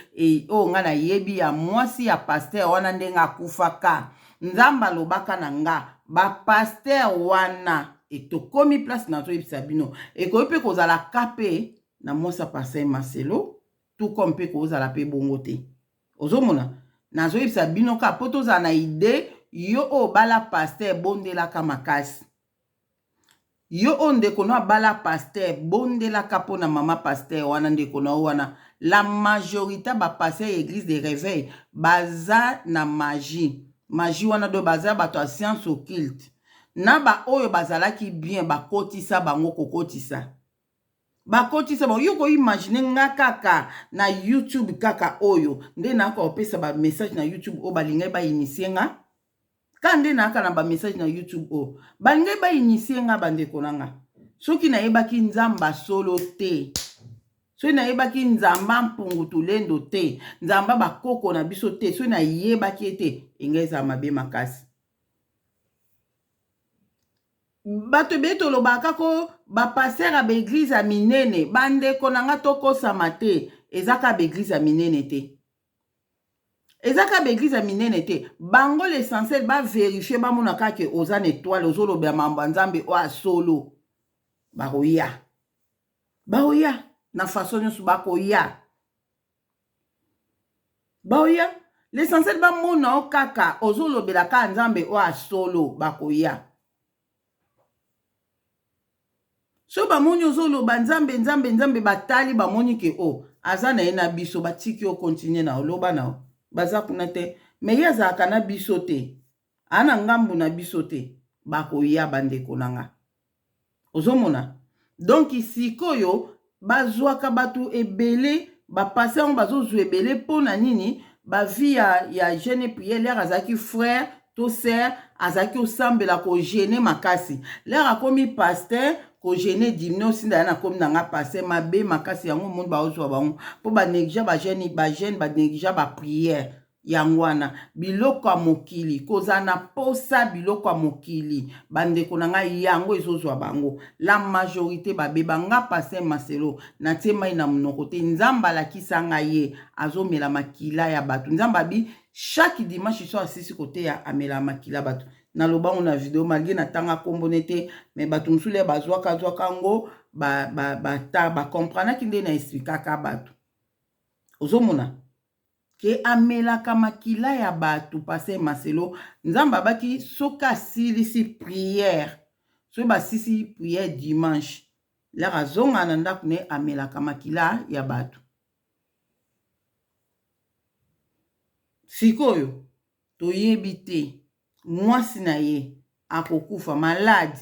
oyo nga nayebi ya mwasi ya pasteur wana, ndenge akufaka. Nzambe alobaka na nga bapasteur wana etokomi place. Nazoyebisa bino, ekoki mpe kozala ka mpe na mwasi ya pasteur Marcelo, tout comme mpe kozala mpe bongo te. Ozomona, nazoyebisa bino kaka mpo tozala na idée. Yo oyo obala pasteur, bondelaka makasi. Yo oyo ndeko no abala pasteur, bondelaka mpona mama pasteur wana, ndeko na yo wana. La majorité bapasteur ya église de réveil baza na magie. Magie wana do baza bato ya science occulte na baoyo bazalaki bien, bakotisa bango, kokotisa bakotisa bango. Yo koimagine nga kaka na YouTube kaka oyo nde nayaka kopesa bamessage na YouTube oyo balingai bainitie nga, ka nde nayaka na bamessage na YouTube oyo balingai bainitie nga. Bandeko na nga, soki nayebaki Nzambe solo te, soki nayebaki Nzambe Mpungu Tulendo te, Nzambe bakoko na biso te, soki nayebaki ye te, engai ezala mabe makasi. Bato ebele tolobaka ko bapasteur ya baeglise ya minene. Bandeko na nga, tokosama te, eza kaka baeglise ya minene te, eza kaka baeglise ya minene te. Bango l'essentiel baverifie, bamona kaka ke oza na étoile, ozolobela mambo ya Nzambe oyo asolo, bakoya, bakoya na façon nyonso, bakoya, baoya. L'essentiel bamona o kaka ozolobela kaka Nzambe oyo asolo, bakoya. So bamoni ozoloba Nzambe, Nzambe, Nzambe, batali, bamoni ke o aza na ye na biso, batiki yo continue na oloba na yo. Baza kuna te, me ye azalaka na biso te, aa na ngambu na biso te, bakoya. Bandeko na nga, ozomona donc sikoyo bazwaka bato ebele, bapase yango bazozwa ebele mpo na nini? Bavie ya jeûne, prière. L'heure azalaki frère to sœur, azalaki osambela, kojeûner makasi. L'heure akomi pasteur, kojeûner diminuer. Osinda ya nakomi na nga pasteur mabe makasi. Yango omoni baozwa bango mpo banéglige bajeûne, bajeûne banéglige baprière. Yango wana biloko ya mokili, kozala na posa biloko ya mokili, bandeko na ngai, yango ezozwa bango. La majorité babeba. Nga pasteur Marcelo, natie mai na monoko te. Nzambe alakisa ngai ye azomela makila ya bato. Nzambe abi chaque dimanche so asisi koteya, amela makila bato. Nalobango na video, malgré natanga nkombo ne te, me bato mosusu le bazwaka zwaka yango, bakomprenaki nde na expliquaka bato. Ozomona ke amelaka makila ya bato, pasteur Marcelo. Nzambe abaki soki asilisi prière, soki basisi prière dimanche, l'heure azonga na ndako ne, amelaka makila ya bato. Sikoyo toyebi te mwasi na ye akokufa malade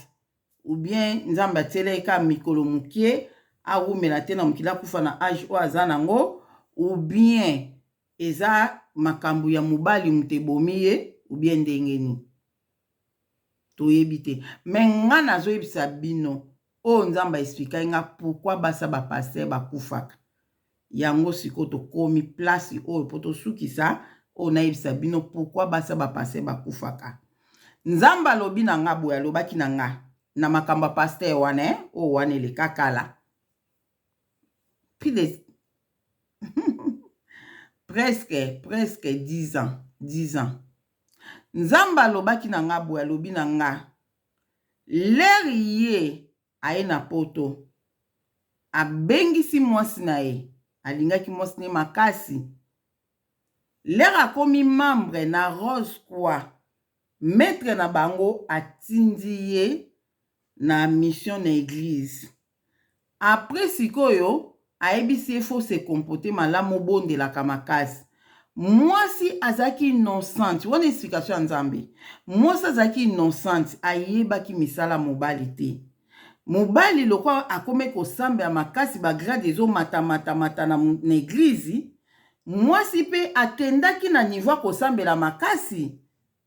ou bien Nzambe atiela ye kaka mikolo mokie, awumela te na mokili, akufa na age oyo aza nango, ou bien eza makambo ya mobali moto ebomi ye, ou bien ndenge nini, toyebi te. Me nga nazoyebisa bino oyo Nzambe aexpliquaki nga pourquoi basa bapasteur bakufaka. Yango sikoyo tokomi place oyo mpo tosukisa oyo nayebisa bino pourquoi basa bapasteur bakufaka. Nzambe alobi na nga boye, alobaki na nga na makambo ya pasteur wana, eh? Oyo wana eleka kala, plus de presque 10 ans, 10 ans. Nzambe alobaki na nga boye, alobi na nga l'heure ye aye na Poto, abengisi mwasi na ye, alingaki mwasi ne makasi. Lere akomi membre na Rose Croix, maitre na bango atindi ye na mission na eglise. Après sikoyo ayebisi ye faut se comporter malamu obondelaka makasi. Mwasi azalaki innocente, wana explication ya Nzambe. Mwasi azalaki innocente, ayebaki misala mobali te. Mobali lokola akomi kosambela makasi ba grade ezo mata mata mata na, na eglise, mwasi pe akendaki na niveau ya kosambela makasi.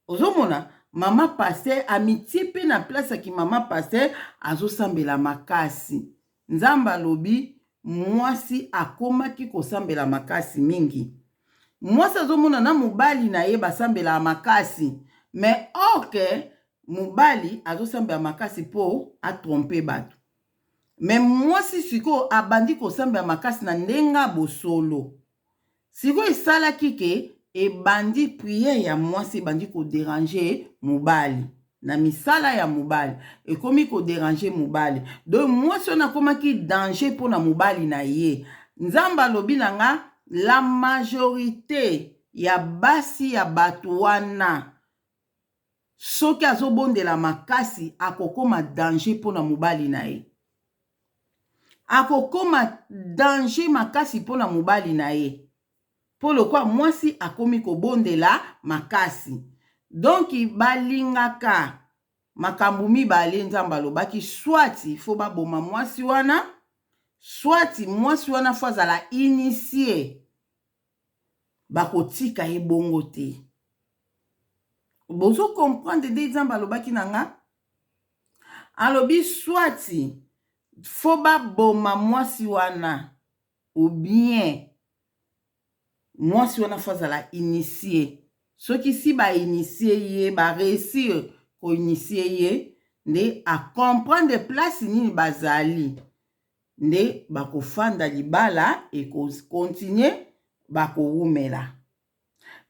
Ozomona mama pasteur amitie pe na place ya ki mama pasteur azosambela makasi. Nzambe alobi mwasi akomaki kosambela makasi mingi. Mwasi azomona na mobali na ye basambelaka makasi mais or que mobali azosambela makasi po a tromper batu. Mais mwasi sikoyo abandi kosambela makasi na ndenge ya bosolo. Sikoyo esalaki ke ebandi prière ya mwasi ebandi ko deranger mobali na misala ya mobali ekomi ko deranger mobali donc mwasi wana akomaki danger mpo na mobali na ye. Nzambe alobi na nga la majorite ya basi ya bato wana soki azobondela makasi akokoma danger mpo na mobali na ye. Akokoma danger makasi mpo na mobali na ye mpo lokola mwasi akomi kobondela makasi. Donc balingaka makambo mibale Nzambe alobaki soit fo baboma mwasi wana soit mwasi wana fo azala initie bakotika ye bongo te. Bozo comprendre nde Nzambe alobaki na nga? Alobi soit fo baboma mwasi wana ou bien mwasi wana fo azala initie. Soki si ba initie ye, ba reussir ko initie ye nde a comprendre place nini bazali nde bakofanda libala eko continuer bakowumela.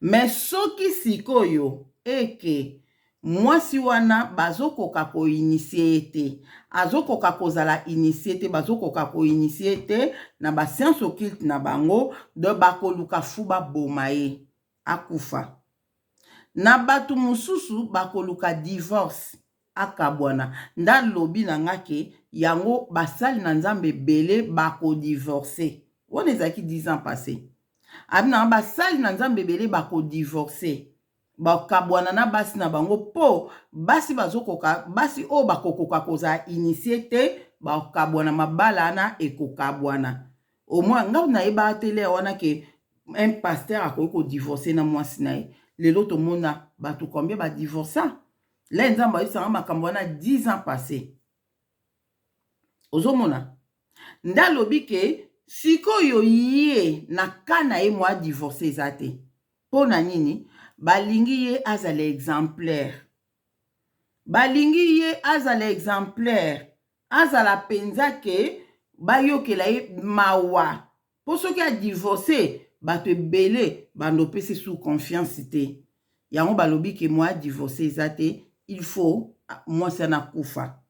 Mais soki sikoyo eke mwasi wana bazokoka ko initie ye te, azokoka kozala initie te, bazokoka ko initie ye te na ba science occulte na bango, donc bakoluka fou baboma ye akufa. Na batu mosusu bakoluka divorce akabwana. Nde alobi na nga ke yango basali na Nzambe ebele bako divorcer. Wana ezalaki 10 ans passe. Abi na nga basali na Nzambe ebele bako divorcer. Bakabwana na basi na bango po basi bazokoka basi oyo bakokoka kozala initie te bakabwana mabala wana ekokabwana. Au moins nga nayebaka te lere wana ke un pasteur akoki ko divorcer na mwasi na ye. Lelo tomona bato combien ba divorça? Le Nzambe ayebisanga makambo wana 10 ans passé. Ozomona? Nde alobi ke sikoyo ye na cas na ye mwa divorce eza te. Mpo na nini? Balingi ye azala exemplaire. Balingi ye azala exemplaire. Azala penza ke bayokela ye mawa. Po soki a divorce batu ebele bando pesi su confiance te yango balobi ke moyen a divorce eza te il faut mwasi wana akufa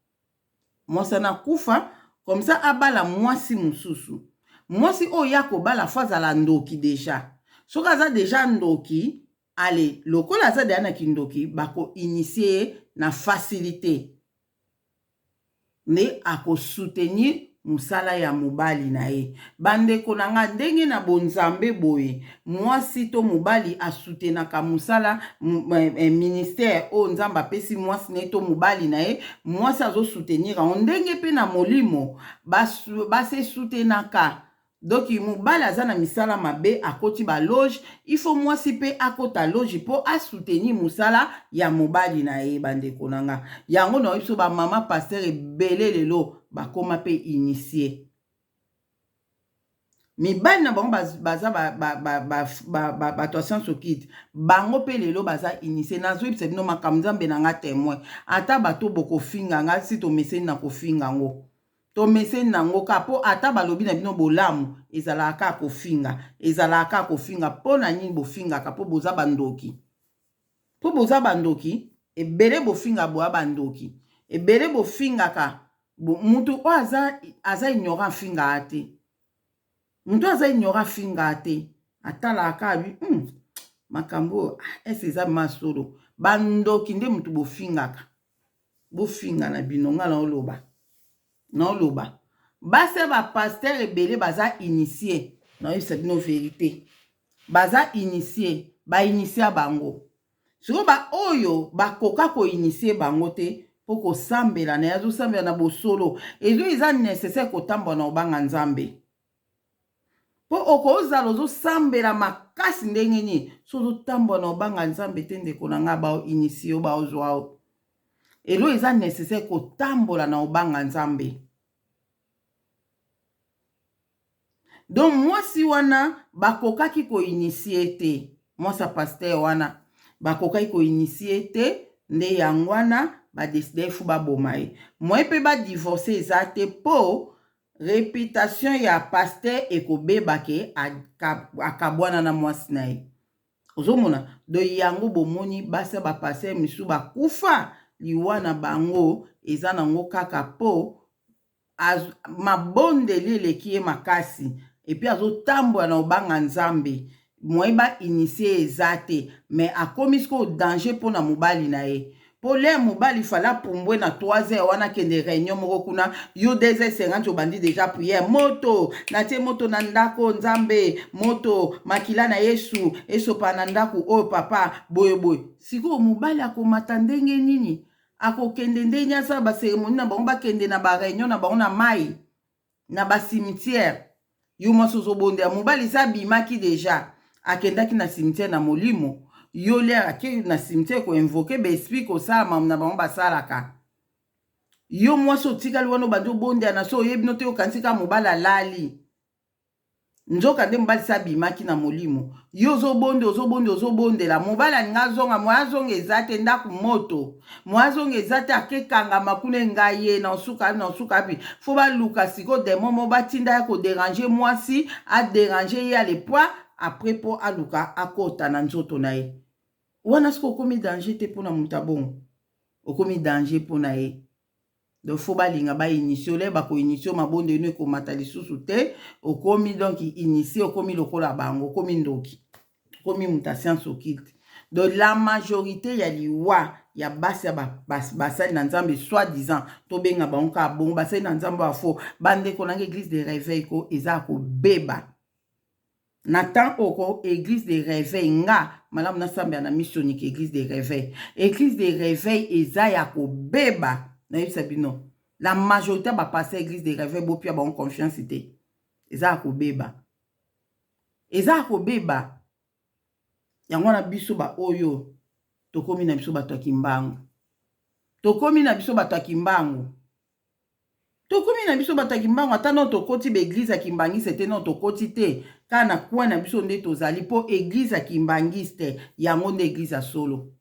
mwasi wana akufa comme ça abala mwasi mosusu mwasi oyo ye akobala fo azala ndoki deja soki aza deja ndoki ale lokola aza deja na kindoki bako initie ye na facilite nde ako soutenir musala ya mobali na ye. Ba ndeko na nga ndenge na bonzambe boye mwasi to mobali a soutenaka musala ministère oyo Nzambe apesi mwasi na ye to mobali na ye, mwasi azo soutenir yango ndenge pe na molimo ba se soutenaka. Donc mobali aza na misala mabe akoti ba loge il faut mwasi pe akota loge po a soutenir musala ya mobali na ye ba ndeko na nga yango na biso ba mama pasteur ebele lelo bakoma pe initie mibali na bango baza bato ya science occulte bango pe lelo baza initie nazoyebisa bino makambo nzambe na nga temoin ata bato bokofinga nga si tomeseni na kofinga ngo Tomeseni na yango kaka po ata balobi na bino bolamu ezalaka kaka kofinga ezalaka kaka kofinga po na nini bofingaka po boza ba ndoki po boza ba ndoki ebele bofinga boa ba ndoki ebele bofingaka bo, mutu oyo aza, aza ignorant afingaka te mutu aza ignorant afingaka te atalaka kaka bi hmm. Makambo oyo ah, ese eza masolo. Bandoki nde mutu bofingaka. Bofinga na bino nga naoloba. Naoloba. Basi ya ba pasteur ebele baza initie. Naoyebisa bino verite. Baza initie, ba initia bango. Sikoyo ba oyo bakoka ko initie bango te po kosambela na ye azosambela na bosolo. Ezo eza necessaire kotambola na obanga Nzambe. Po okozala ozosambela makasi ndenge nini so ozotambola na obanga Nzambe te ndeko na ngai bao initie yo baozwa yo. Elo eza necessaire kotambola na obanga Nzambe. Donc mwasi wana bakokaki ko initie te, mwasi ya pasteur wana bakokaki ko initie te, nde yango wana ba decide fou baboma ye. Moyen pe ba divorce eza te po reputation ya pasteur ekobeba ke akabwana na mwasi na ye. Ozomona? Donc yango bomoni basi ya ba pasteur misusu bakufa liwa na bango eza nango kaka po mabondeli eleki ye makasi epuis azotambola na obanga nzambe moyen ba initie eza te mais akomi sikoyo danger mpo na mobali na ye mpo lere mobali fale apumbwe na 3 heures wana akende réunion moko kuna yo 2 heures 50 obandi deja prière moto natie moto na ndako nzambe moto makila na yesu esopa na ndako oyo papa boye boye sikoyo mobali akomata ndenge nini Akokende ndenge asala ba ceremonie na bango bakende na ba reunion na bango na mayi na ba cimetière yo mwasi ozobondela mobali esi abimaki deja akendaki na cimetière na molimo yo lere ake na cimetière ko invoquer ba esprit kosala mamu na bango basalaka yo mwasi otikali wana obandi obondela na so oyebi no te okanisi kaka mobali alali Nzoka nde mobali si abimaki na molimo. Yo ozobonde ozobonde ozobondela mobali alingi azonga moye azonga eza te ndako moto moye azonga eza te akekangama kuna engai ye na osuka na osuka wapi fo baluka siko demon mo batinda ya koderange mwasi aderange ye ale poids après po aluka akota na nzoto na ye wana siko okomi danger te mpona moto abongo okomi danger mpona ye. Donc faut balinga ba initie ole bako initie mabondeli no ekomata lisusu te okomi donc initie okomi lokola bango okomi ndoki okomi moto ya science occulte. Donc la majorité ya liwa ya basi ya basali na nzambe soit disant tobenga bango kaka bongo basali na nzambe ya faux bandeko nanga église de réveil ko eza kobeba Na temps oyo ko eglise de reveil nga malamu nasambela na missioni ke eglise de reveil. Eglise de reveil eza ya kobeba nayebisa bino. La majorite ya ba pasteur eglise de reveil bopia bango confiance te. Eza ya kobeba. Eza ya kobeba. Yango wana biso ba oyo tokomi na biso bato ya kimbangu. Tokomi na biso bato ya kimbangu. Tokomi na biso bato ya kimbangu ata nao tokoti ba eglise ya kimbangiste te nao tokoti te kaka na coin na biso nde tozali po eglise ya kimbangiste yango nde eglise ya solo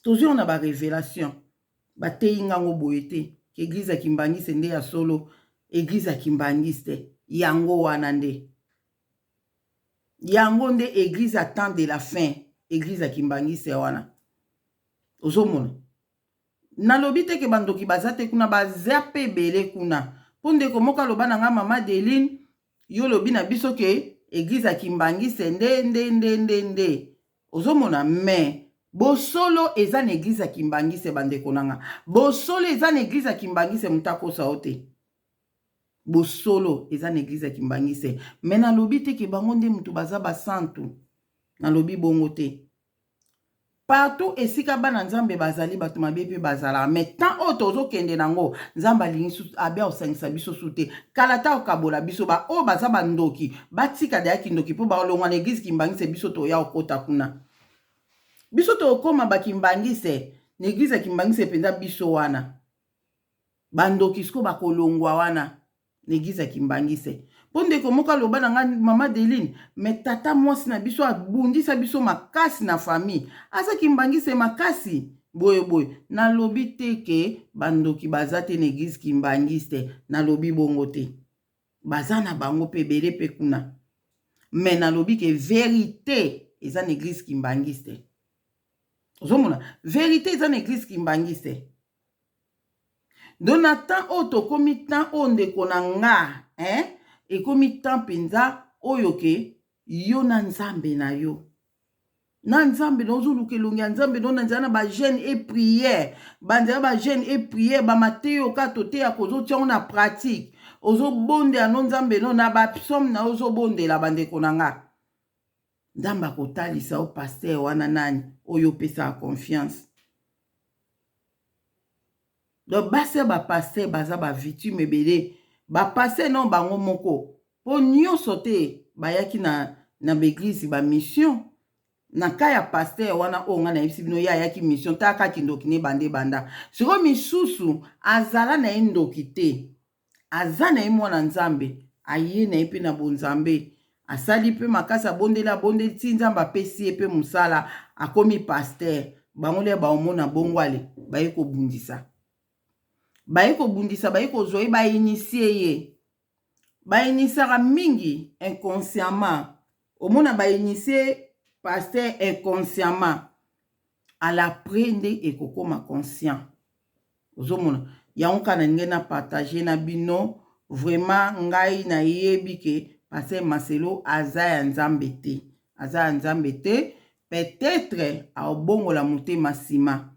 tozwi yango na ba revelation bateyi nga ngo boye te ke eglise ya kimbangiste nde ya solo eglise ya kimbangiste yango wana nde yango nde eglise ya temps de la fin eglise ya kimbangiste wana ozomona Nalobi te ke ba ndoki baza te kuna baza pe ebele kuna po ndeko moko aloba na nga mama Adeline yo olobi na biso ke eglise ya kimbangiste nde nde nde nde nde ozomona mais bosolo eza na eglise ya kimbangiste ba ndeko na nga bosolo eza na eglise ya kimbangiste moto akosa yo te bosolo eza na eglise ya kimbangiste mais nalobi te ke bango nde moto baza basantu nalobi bongo te Partout esika bana nzambe bazali bato mabe pe bazalaka mais temps oyo tozokende nango nzambe alingi susu abe akosangisa biso su te kala ta okabola biso ba oyo baza ba ndoki batika deya kindoki po balongwa na eglise kimbangiste biso toya okota kuna biso tokoma ba kimbangiste na eglise ya kimbangiste mpenza biso wana bandoki siko bakolongwa wana na eglise ya kimbangiste mpo ndeko moko aloba na ngai mama Deline mais tata mwasi na biso abundisa biso makasi na famille aza kimbangiste makasi boye boye nalobi te ke bandoki baza te na eglise kimbangiste nalobi bongo te baza na bango mpe ebele mpe kuna mais nalobi ke verite eza na eglise kimbangiste ozomona verite eza na eglise kimbangiste Donc na temps oyo tokomi temps oyo ndeko na nga hein ekomi temps penza oyo ke yo na nzambe na yo. Na Nzambe na ozoluka elongi ya Nzambe no na nzela na ba jeune et prière, ba nzela ba jeune et prière, ba mateyo ka toteyaka ozotia yango na pratique, ozobondela no Nzambe no na ba psaume na yo ozobondela bandeko na nga. Nzambe akotalisa yo pasteur wana nani oyo opesaka confiance. Donc basi ya ba pasteur baza ba victime ebele, ba pasteur non bango moko po nionso te bayaki na na ba eglise ba mission na cas ya pasteur wana oyo nga nayebisi bino ye ayaki mission tala kaka kindoki ne ebanda ebanda sikoyo misusu azala na ye ndoki te aza na ye mwana nzambe aye na ye mpe na bonzambe asali mpe makasi abondeli abondeli ti nzambe apesi ye mpe mosala akomi pasteur bango nde baomona bongo ale baye kobundisa baye kobundisa baye kozwa ye bainitie ye Ba-initiaka mingi inconsciemment. Omona ba-initie pasteur inconsciemment. À l'après nde ekokoma conscient. Ozomona? Yango kaka nalingi na partager na bino. Vraiment ngai nayebi ke pasteur Marcelo aza ya Nzambe te. Aza ya Nzambe te. Peut-etre aobongola motema sima.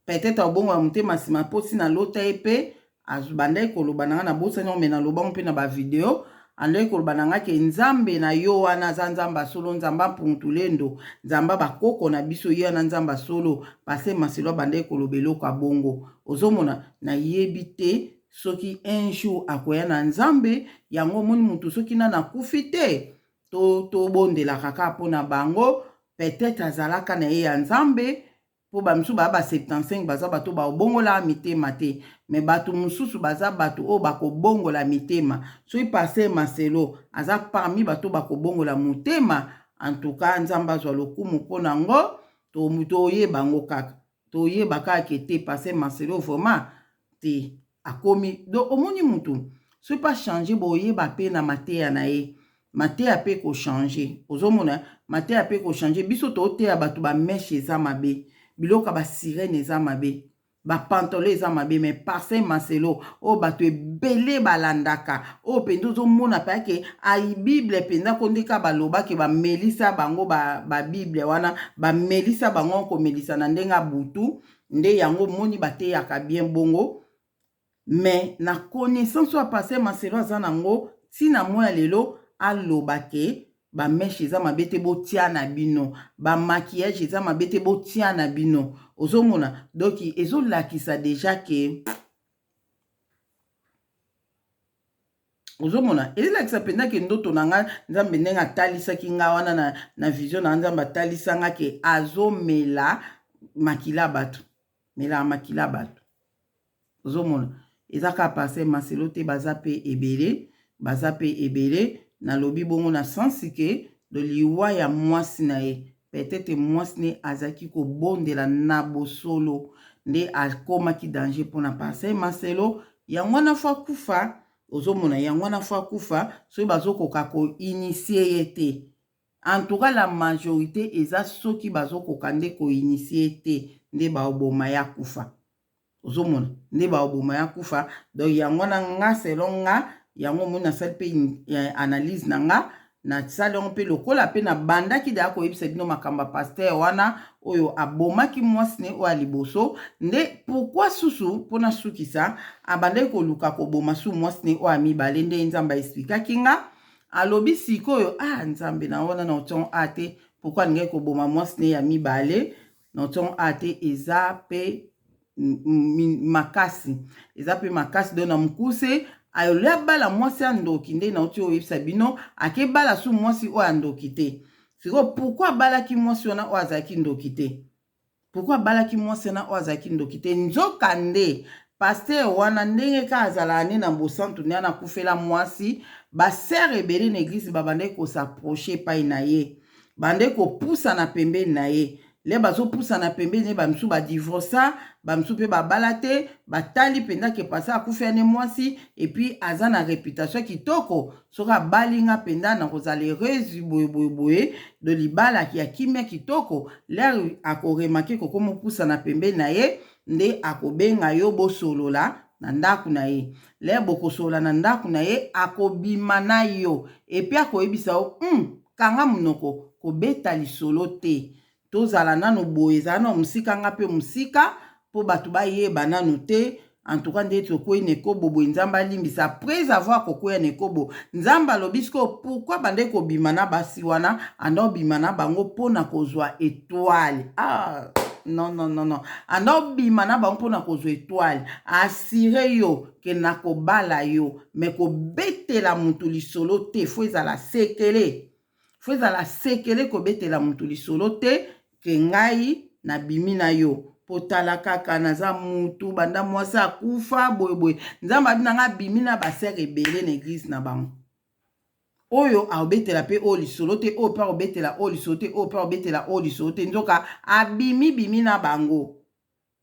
Peut-etre abongola motema sima po si nalota ye pe abandaki koloba na nga nabosani yango mais naloba yango pe na ba video andaki koloba na nga ke nzambe na yo wana aza nzambe ya solo nzambe ya mpuntulendo nzambe ya bakoko na biso ye wana nzambe ya solo pasteur Marcelo abandaki koloba eloko ya bongo ozomona nayebi te soki un jour akoya na nzambe yango omoni mutu soki nanu akufi te tobondelaka kaka mpo na bango peut-etre azalaka na ye ya nzambe Po ba misusu ba ba 75 baza bato ba bongola mitema te mais bato mususu baza bato oyo bako bongola mitema soki pasteur Marcelo aza parmi bato bako bongola motema en tout cas Nzambe azwa lokumu po na ngo toyeba ngo kaka toyeba kaka ke te pasteur Marcelo vraiment te akomi donc omoni mutu soki pa change boyeba pe na mateya na ye mateya pe ko change ozomona mateya pe ko change biso toteya bato ba meche eza mabe biloko ya ba sirene eza mabe ba pantalon eza mabe mais pasteur Marcelo oyo bato ebele balandaka oyo mpenza ozomona mpenza ke ai bible mpenza ko ndeka baloba ke bamelisa bango ba, ba bible wana bamelisa bango komelisa na ndenge ya butu nde yango omoni bateyaka bien bongo mais na connaissance oyo pasteur Marcelo aza nango ntina mwa ya lelo aloba ke ba meche eza mabe te botia na bino ba maquillage eza mabe te botia na bino ozomona donc ezolakisa deja ke ozomona elakisa mpenza ke ndoto na nga nzambe ndenge atalisaki nga wana na, na vision na nzambe atalisa nga ke azomela makila bato melaka makila bato ozomona eza kaka pasteur Marcelo te baza pe ebele baza pe ebele nalobi bongo na sens ke do liwa ya mwasi na ye peut-être mwasi ne azalaki kobondela na bosolo nde akomaki danger mpona pasteur Marcelo yango wana fo akufa ozomona yango wana fo akufa soki bazokoka koinitie ye te en tout cas la majorité eza soki bazokoka nde koinitie ye te nde baoboma ye akufa ozomona nde baoboma ye akufa donc yango wana nga selon nga yango omoni nasali mpe analyse na nga nasali yango mpe lokola mpe nabandaki deya koyebisa bino makambo ya pasteur wana oyo abomaki mwasi ne oyo ya liboso nde pourquoi susu mpo nasukisa abandaki koluka koboma su mwasi ne oyo ya mibale nde nzambe aexplikaki nga alobi sikoyo ah nzambe na wana na otion a te pourquoi alingaki koboma mwasi ne ya mibale na otion a te eza mpe makasi eza mpe makasi donc na mokuse ayoli abala mwasi ya ndoki nde nauti oyebisa bino akebala su mwasi oyo ya ndoki te sikoyo pourquoi abalaki mwasi wana oyo azalaki ndoki te pourquoi abalaki mwasi wana oyo azalaki ndoki te nzoka nde pasteur wana ndenge kaka azalaka nde na bosantu nde wana akufela mwasi basere ebele na eglise babandaki kosapproche epai na ye bandaki kopusana pembeni na ye le bazopusana pembeni ye bamisusu badivorsa bamisusu mpe babala te batali mpenza ke pasa akufi ane mwasi epuis aza na reputation kitoko soki abali nga mpenza nakozala heureuse boye boye boye do libala ya kimia kitoko lere akoremake kokomopusana pembeni na ye nde akobenga yo bosolola na ndako na ye lere bokosolola na ndako na ye akobima na yo epuis akoyebisa yo kanga monoko. kobeta lisolo te. Tozala nanu boye, ezala nanu mosika, nga mpe mosika, mpo bato bayeba nanu te. En tout cas nde tokwei na ekobo boye, Nzambe alimbisa. Après avoir kokweya na ekobo, Nzambe alobi sikoyo pourquoi bande kobima na basi wana, anda obima na bango mpo na kozwa étoile. Ah non, non, non, non, anda obima na bango mpo na kozwa étoile. Asire yo ke nakobala yo, me kobetela mutu lisolo te, faut ezala sekele, faut ezala sekele, kobetela mutu lisolo te ke ngai nabimi na yo, mpo tala kaka naza mutu banda mwasi akufa boyeboye. Nzambe abi na ngai abimi na basœurs ebele na église na bango oyo akobetela mpe oyo lisolo te, oyo mpe akobetela oyo lisolo te, oyo mpe akobetela oyo lisolo te. Nzoka abimi bimi na bango.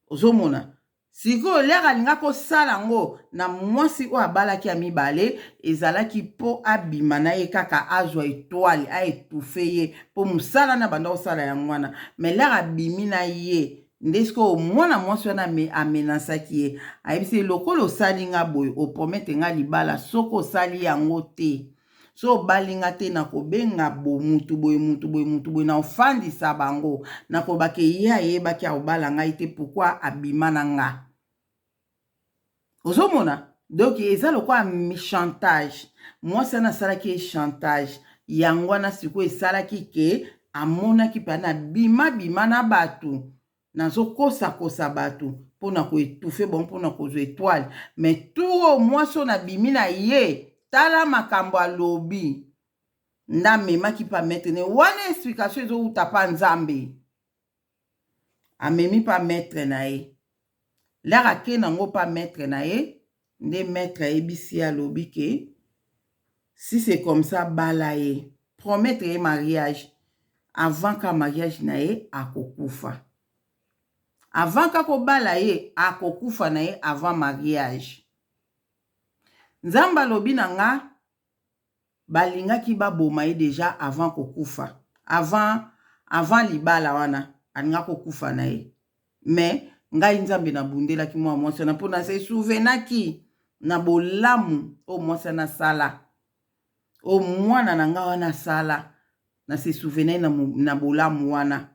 Ozomona sikoyo l'heure alinga kosala yango na mwasi oyo abalaki ya mibale, ezalaki mpo abima na ye kaka azwa étoile, aétouffe ye, mpo mosala na banda kosala yango wana. Mais l'heure abimi na ye nde sikoyo mwana mwasi wana amenasaki ye, ayebisi ye: lokola osali nga boye, opromettre nga libala, soki osali yango te, so obali nga te, nakobenga bo mutu boye, mutu boye, mutu boye, na ofandisa bango, nakobaka ye ayebaki akobala ngai te, pourquoi abima na nga? Ozomona, donc eza lokola chantage. Mwasi wana asalaki ye chantage yango wana. Sikoyo esalaki ke amonaki mpe na bima bima na bato, nazokosakosa bato mpona koétouffer bango, mpona kozwa étoile. Mais tour oyo mwasi oyo nabimi na ye, tala makambo alobi nde amemaki mpa maître ne wana. Explication ezowuta mpa Nzambe. Amemi mpa maître na ye. L'heure ake nango mpa maître na ye, nde maître ayebisi ye, alobi ke si c'est comme ça, bala ye, promettre ye mariage avant ka mariage na ye akokufa, avant ka kobala ye akokufa na ye avant mariage. Nzambe alobi na nga balingaki baboma ye déjà avant kokufa, avant libala wana alinga kokufa na ye. Mais ngai Nzambe nabundelaki mwa mwasi wana, mpo na se souvenaki na bolamu oyo mwasi wana asala, oyo mwana na ngai wana asala. Na se souvenaki na bolamu wana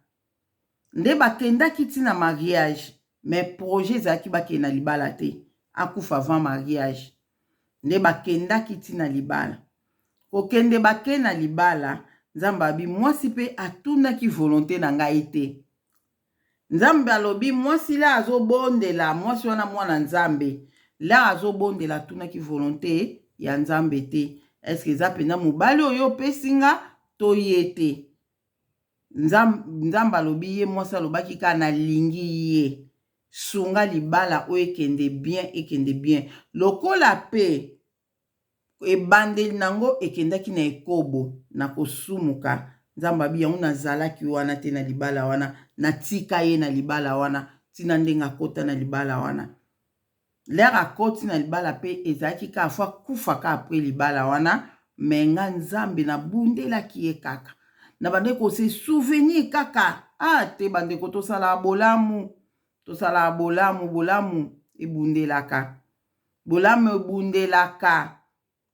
nde bakendaki ntina mariage. Mais projet ezalaki bakende na libala te, akufa avant mariage. Nde bakendaki ntina libala. Kokende bake na libala, Nzambe abi mwasi mpe atunaki volonté na ngai te. Nzambe alobi mwasi la azobondela, mwasi wana mwana Nzambe la azobondela, atunaki volonté ya Nzambe te. Eske eza mpenza mobali oyo opesi nga to ye te? Nzambe alobi ye mwasi alobaki kaka nalingi ye, sunga libala oyo ekende bien, ekende bien. Lokola mpe ebandeli nango ekendaki na ekobo na kosumuka, Nzambe abi yango nazalaki wana te na libala wana, natika ye na libala wana ntina ndenge akota na libala wana. L'heure akoti na libala mpe ezalaki kaka faut akufa kaka après libala wana. Me nga Nzambe nabundelaki ye kaka na bandeko kose souvenir kaka. Ah te, bandeko, tosalaka bolamu, tosalaka bolamu, bolamu ebundelaka, bolamu ebundelaka.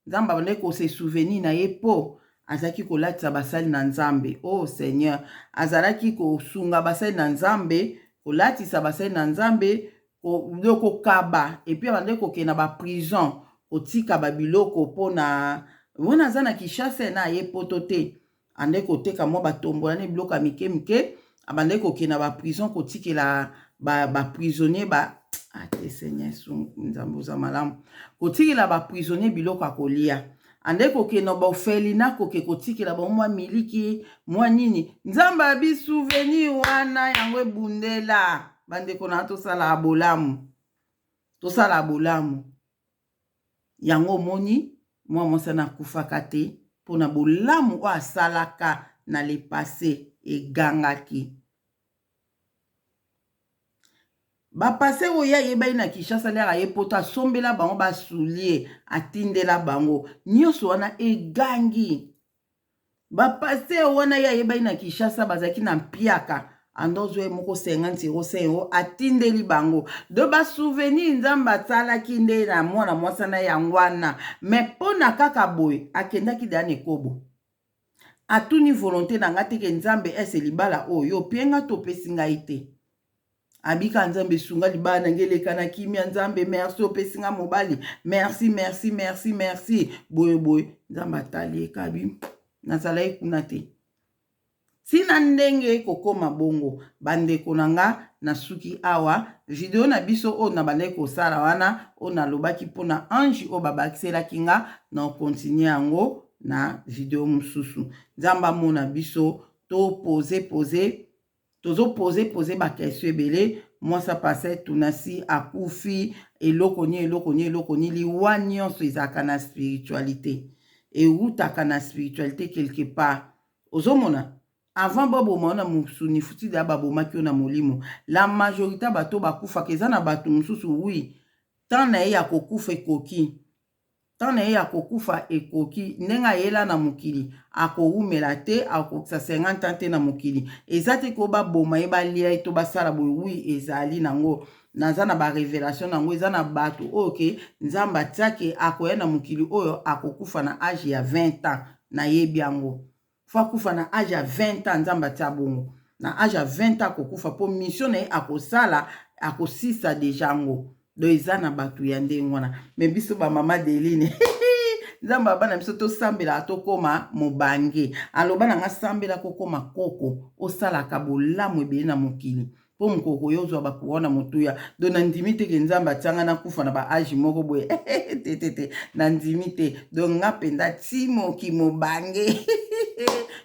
Nzambe abandaki kose souvenir na ye mpo azalaki kolatisa basali na Nzambe. Oh Seigneur, azalaki kosunga basali na Nzambe, kolatisa basali na Nzambe, kokaba. Et puis abandaki kokende na baprison kotika babiloko mpona wana aza na Kinshasa na aye Poto te, andaki koteka mwa batombola na biloko ya mike mike, abandaki kokende na baprison kotikela baprisonnier ba ate. Seigneur Nzambe oza malamu. Kotikela baprisonnier biloko ya kolia, andaki kokende baorphelinat, koke kotikela bango mwa miliki, mwa nini. Nzambe abi souvenir wana yango ebundela. Bandeko na, tosala bolamu, tosala bolamu. Yango omoni mwa mwasi wana akufaka te mpona bolamu oyo asalaka na le passé egangaki. Bapasteur oyo ayebaki na Kinshasa, l'heure aye Poto asombela bango basouliers, atindela bango nyonso wana egangi. Bapasteur wana ye ayebaki na Kinshasa bazalaki na mpiaka, andozwa ye moko 50 euro, 5 euro, atindeli bango. Do basouvenir Nzambe asalaki nde na mwana mwasi na yango wana. Mais mpo na kaka boye akendaki deya na ekobo. Atuni volonte na nga te ke Nzambe ese libala oyo yo opie nga to opesi ngai te. Abika Nzambe sunga libala na ngai eleka na kimia Nzambe merci opesi nga mobali merci merci merci merci boye boye Nzambe atali ye kabi nazalaki kuna te. Tina ndenge kokoma bongo bandeko na nga nasuki awa video na biso oyo nabandaki kosala wana oyo nalobaki mpona ange oyo babakiselaki nga na continue yango na video mosusu. Nzambe amona biso to pose pose tozo pose pose ba question ebele mwasi apase tunasi akufi eloko ni eloko ni eloko ni liwa nyonso ezalaka na spiritualité ewutaka na spiritualité quelque part ozomona avant baboma yo na mosuni futi deya babomaki yo na molimo la majorité ya bato bakufaka eza na bato mosusu wi temps na ye ya kokufa ekoki Temps na ye ya kokufa ekoki. Ndenge ayela na mokili, akowumela te, akokokisa 50 ans te na mokili. Eza te ko baboma ye, balia ye to basala boye. Oui, ezali nango. Naza na ba revelation nango. Eza na bato oyo ke Nzambe atia ke akoya na mokili oyo akokufa na age ya 20 ans. Nayebi yango. Faut akufa na age ya 20 ans nzambe atia bongo na age ya 20 ans akokufa po mission na ye akosala akosisa deja yango donc eza na bato ya ndenge wana me biso bamama deline nzambe aba na biso tosambelaka tokóma mobange aloba na nga sambela kokóma koko osalaka bolamu ebele na mokili mpo mokoko yo ozwa bacourant na motuya do nandimi te ke nzambe atianga nakufa na baage moko boye te te te nandimi te do nga mpenza timoki mobange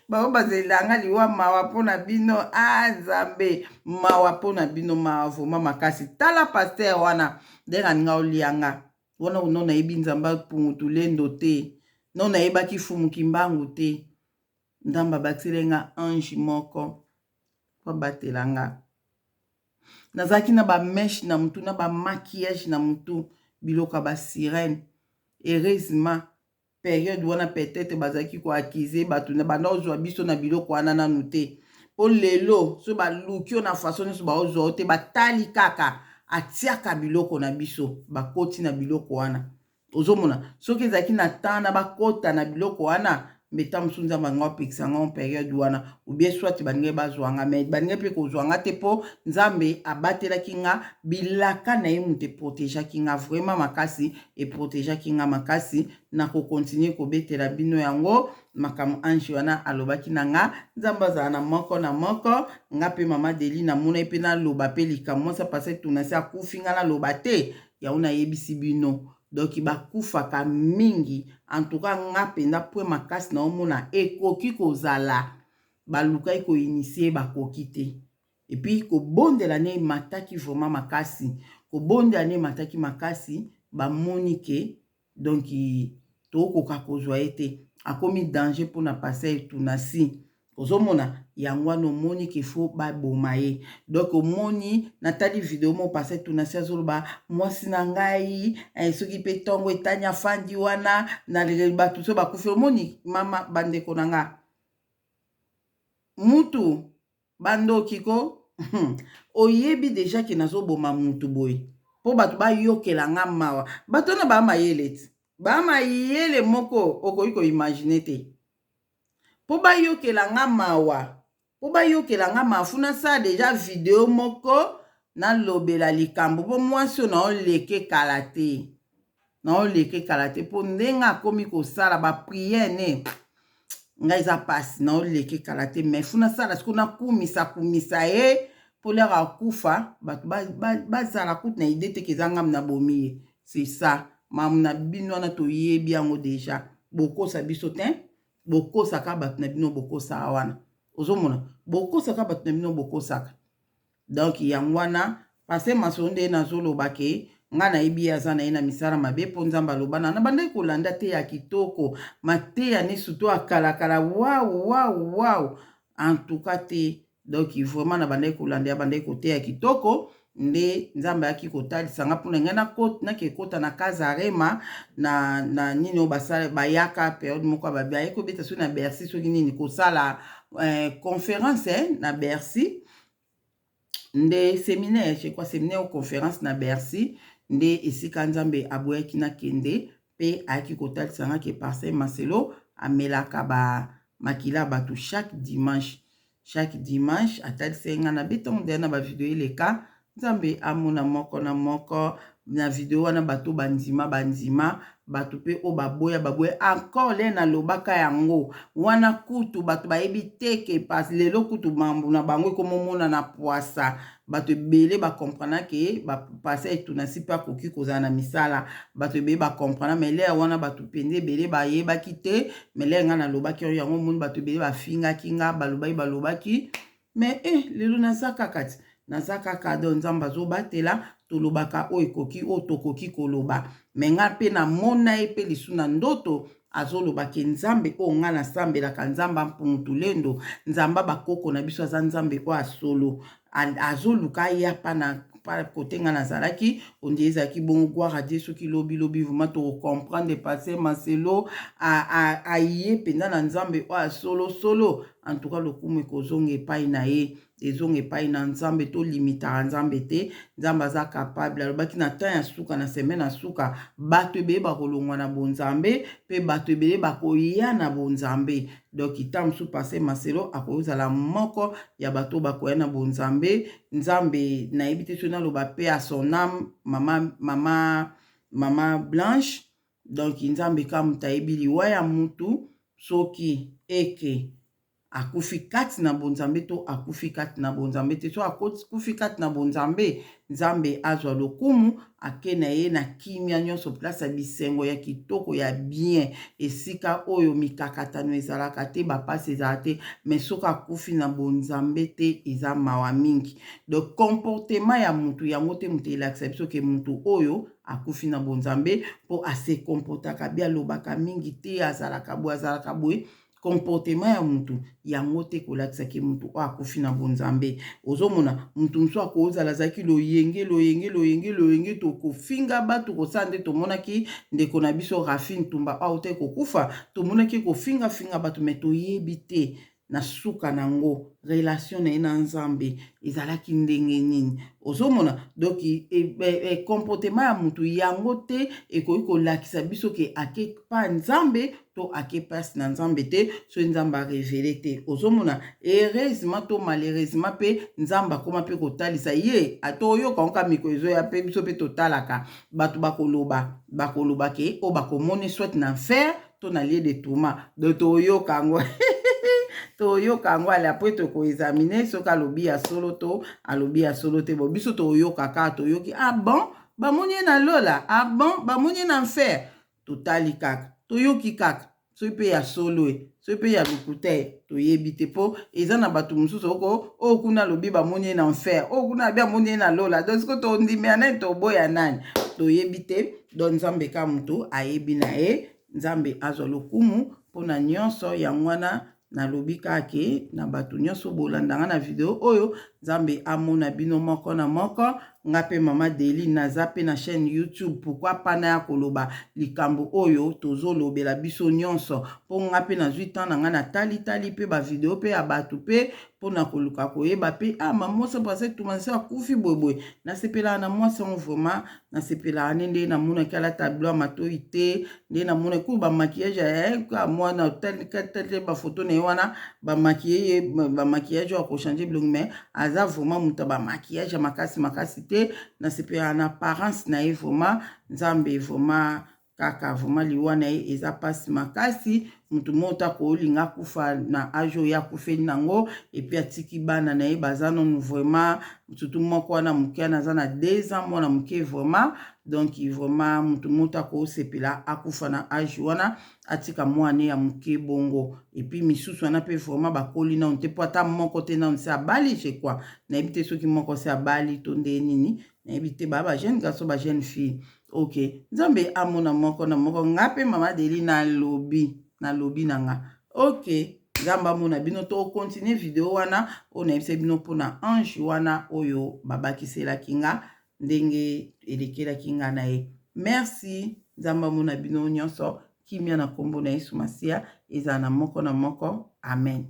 bango bazelanga liwa mawa mpo na bino a ah, nzambe mawa mpo na bino mawa vraimen makasi tala paster wana ndenge aninga olianga wana no nayebi nzambe apungutulendo te no nayebaki fumu kimbangu te nzambe abakiseli nga ange moko po abatela nga nazalaki na ba mèche na mutu na ba maquillage na mutu biloko ya ba sirène heureusement periode wana peut-être bazalaki ko accuser bato na banda ozwa biso na biloko wana nanu te mpo lelo so baluki yo na façon nyonso baozwa yo te batali kaka atiaka biloko na biso bakoti na biloko wana ozomona soki ezalaki na temps na bakota na biloko wana mbe ntango mosusu nzambe anga apekisa nga periode wana obie soit balingaki bazwa nga mais balingaki mpe kozwa nga te mpo nzambe abatelaki nga bilaka na ye moto eprotegeaki nga vraiment makasi eprotegeaki nga makasi nakokontinue kobetela bino yango makambo ange wana alobaki na nga nzambe azala na moko na moko nga mpe mama deli namonaki mpe naloba mpe likambo mwasi apase tunasi akufi nga naloba te yango nayebisi bino donc bakufaka mingi en tout cas nga mpenza point makasi naomona ekoki kozala balukaki koinitie bakoki te epuis kobondela ne emataki vraiment makasi kobondela ne emataki makasi bamoni ke donc tokoka kozwa ye te akomi danger mpona pasteur tunasi ozomona yango wana omoni ke fo baboma ye donc omoni natali video moko pasteur tunasi azoloba mwasi na ngai eh, soki mpe ntongo etani afandi wana na bato so bakufi omoni mama bandeko na nga mutu bandoki ko oyebi deja ke nazoboma mutu boye mpo bato bayokela nga mawa bato wana baa mayele ti baa mayele moko okoki koimagine te mpo bayokela nga mawa mpo bayokela nga mawa fu nasala deja video moko nalobela likambo mpo mwasi oyo naoleke kala te naoleke kala te mpo ndenge akomi kosala bapriere ne ngai eza mpasi naoleke kala te mai fu nasala sikoyo nakumisa kumisa ye mpo lere akufa bato bazala ba, ba kutu na ide te ke eza ngambo nabomi ye c'est ça mamu na bino wana toyebi yango deja bokosa biso te bokosaka bato na bino bokosaka wana ozomona bokosaka bato na bino bokosaka donc yango wana pase masolo nde nazoloba ke ngai nayebi ye aza na ye na misala mabe mpo nzambe aloba na nabandaki kolanda te ya kitoko mateya ne surtout akalakala wau wau wau en tout cas te donc vraiment nabandaki kolanda ye abandaki koteya kitoko nde nzambe ayaki kotalisa nga mpona ngai nake kota na kazarema na, na nini oyo basala bayaka periode moko baye kobeta soki na bercy soki nini kosala eh, conférence eh, na bercy nde seminaire je crois seminaire ou conférence na bercy nde esika nzambe aboyaki nakende mpe ayaki kotalisa nga ke pasteur Marcelo amelaka ba makila ya bato chaque dimanche. Chaque dimanche atalisaki nga na betango deya na bavideo eleka. Nzambe amona moko na moko na video wana, bato bandima bandima, bato mpe oyo baboya baboya. Encore le nalobaka yango wana kutu bato bayebi te ke pas lelo kutu mambo na bango ekomomona na pwasa. Bato ebele bacomprena ke bapasa etunasi mpe akoki kozala na misala. Bato ebele bacomprena, mais l'heure wana bato mpenza ebele bayebaki te. Mais l'heure ngai nalobaki yango, omoni bato ebele bafingaki nga, balobaki balobaki. Mais lelo naza kaka ti naza kaka. Donc Nzambe azobatela. Tolobaka oyo ekoki, oyo tokoki koloba. Mais nga mpe namona ye mpe lisu na ndoto, azolobaki Nzambe oyo ngai nasambelaka, Nzambe Ampungu-Tulendo, Nzambe bakoko na biso, aza Nzambe oyo asolo. Azoluka aya pa na kote ngai nazalaki ondi ezalaki bongo. Gloire à Dieu. Soki lobilobi vraiment tokocomprendre, pasteur Marcelo aye mpenza na Nzambe oyo asolo solo. En tout cas, lokumu ekozonga epai na ye, ezonga epai na Nzambe. Tolimitaka Nzambe te. Nzambe aza capable. Alobaki na temps ya suka, na semaine ya suka, bato ebele bakolongwa na bonzambe mpe bato ebele bakoya na bonzambe. Donc ta mosusu pasteur Marcelo akozala moko ya bato bakoya na bonzambe. Nzambe nayebi te soki naloba mpe à son âme, mama, mama, mama Blanche. Donc Nzambe ka moto ayebi liwa ya mutu, soki eke akufi kati na bonzambe to akufi kati na bonzambe te. So akufi kati na bonzambe, Nzambe azwa lokumu, ake na ye na kimia nyonso, place ya bisengo ya kitoko ya bien, esika oyo mikakatano ezalaka te, bapasi ezala te. Mais soki akufi na bonzambe te, eza mawa mingi. Donc comportement ya mutu yango te moto elakisa biso ke mutu oyo akufi na bonzambe, mpo ase comportaka bi, alobaka mingi te, azalaka boye, azalaka boye. Comportement ya mutu yango te kolakisaki mutu oyo akufi na bonzambe. Ozomona mutu mosusu akozala azalaki loyenge, loyenge, loyenge, loyenge, tokofinga bato kosala nde tomonaki ndeko na biso Rafine Tumba oyo te kokufa, tomonaki kofingafinga bato, mais toyebi te na suka nango relation na ye na Nzambe ezalaki ndenge nini. Ozomona, donc comportement ya mutu yango te ekoki kolakisa biso ke ake pa Nzambe to ake mpasi na Nzambe te, soki Nzambe arévéler te. Ozomona, heureusement to malheureusement mpe Nzambe akóma mpe kotalisa ye. Ata oyoka oka mikolo ezoya mpe biso mpe totalaka bato bakoloba, bakoloba ke oyo bakomoni soit na enfer to na lieu de tourment. Donc toyoka yango, toyoka yango. Ale après tokoexaminer soki alobi ya solo to alobi ya solo te. Bo biso toyoka kaka, toyoki: ah bon, bamoni ye na lola, ah bon, bamoni ye na enfer. Totali kaka, toyoki kaka. Soki mpe ya solo e, soki mpe ya lokuta e, toyebi te, mpo eza na bato mosusu oko oyo kuna alobi bamoni ye na enfer, oyo kuna alobi amoni ye na lola. Donc siko tondimela nani, toboya nani, toyebi te. Donc Nzambe ka moto ayebi na ye. Nzambe azwa lokumu mpona nyonso. Yango wana nalobi kaka ke na bato nyonso bolandanga na video oyo, Nzambe amona bino moko na moko. Nga mpe mama Deli naza mpe na chaîne YouTube. Pourquoi pana ya koloba likambo oyo tozolobela biso nyonso? Mpo nga mpe nazwi temps na ngai, natalitali mpe bavideo mpe ya bato mpe mpona koluka koyeba mpe: ah, mama mwasi Brase Tumasi akufi boyeboye. Nasepelaka na mwasi yango vraiment, nasepelaka ne nde namonaki alata bilo ya matoi te, nde namonaki kuyu bamaquillage ya mwana te, bafoto na ye wana bamaquiller ye, bamaquillage oyo akochanger bilongi. Mais aza vraiment moto ya bamaquillage ya makasi makasi te. Nasepelaka na apparence na ye vraiment. Nzambe vraiment kaka vraiment, liwa na ye eza mpasi makasi. Motu moko ta kolinga akufa na âge oyo akufeli nango. Et puis atiki bana na ye baza nonu vraiment, surtout moko wana moke wana aza na 2 ans, mwana moke vraiment. Donc vraiment motu moko ta kosepela akufa na âge wana, atika mwana ya moke bongo. Et puis misusu wana mpe vraiment bakoli nanu te, mpo ata moko te nanu se abali, je crois. Nayebi te soki moko se abali to nde nini, nayebi te. Baa bajeune garçon, bajeune fille. Ok, Nzambe amona moko na moko. Nga mpe mama Deli nalobi, nalobi na nga. Ok, Nzambe amona bino. Tokontinue video wana oyo nayebisa bino mpona ange wana oyo babakiselaki nga, ndenge elekelaki nga na ye. Merci, Nzambe amona bino nyonso. Kimia na nkombo na Yesu Masiya ezala na moko na moko. Amen.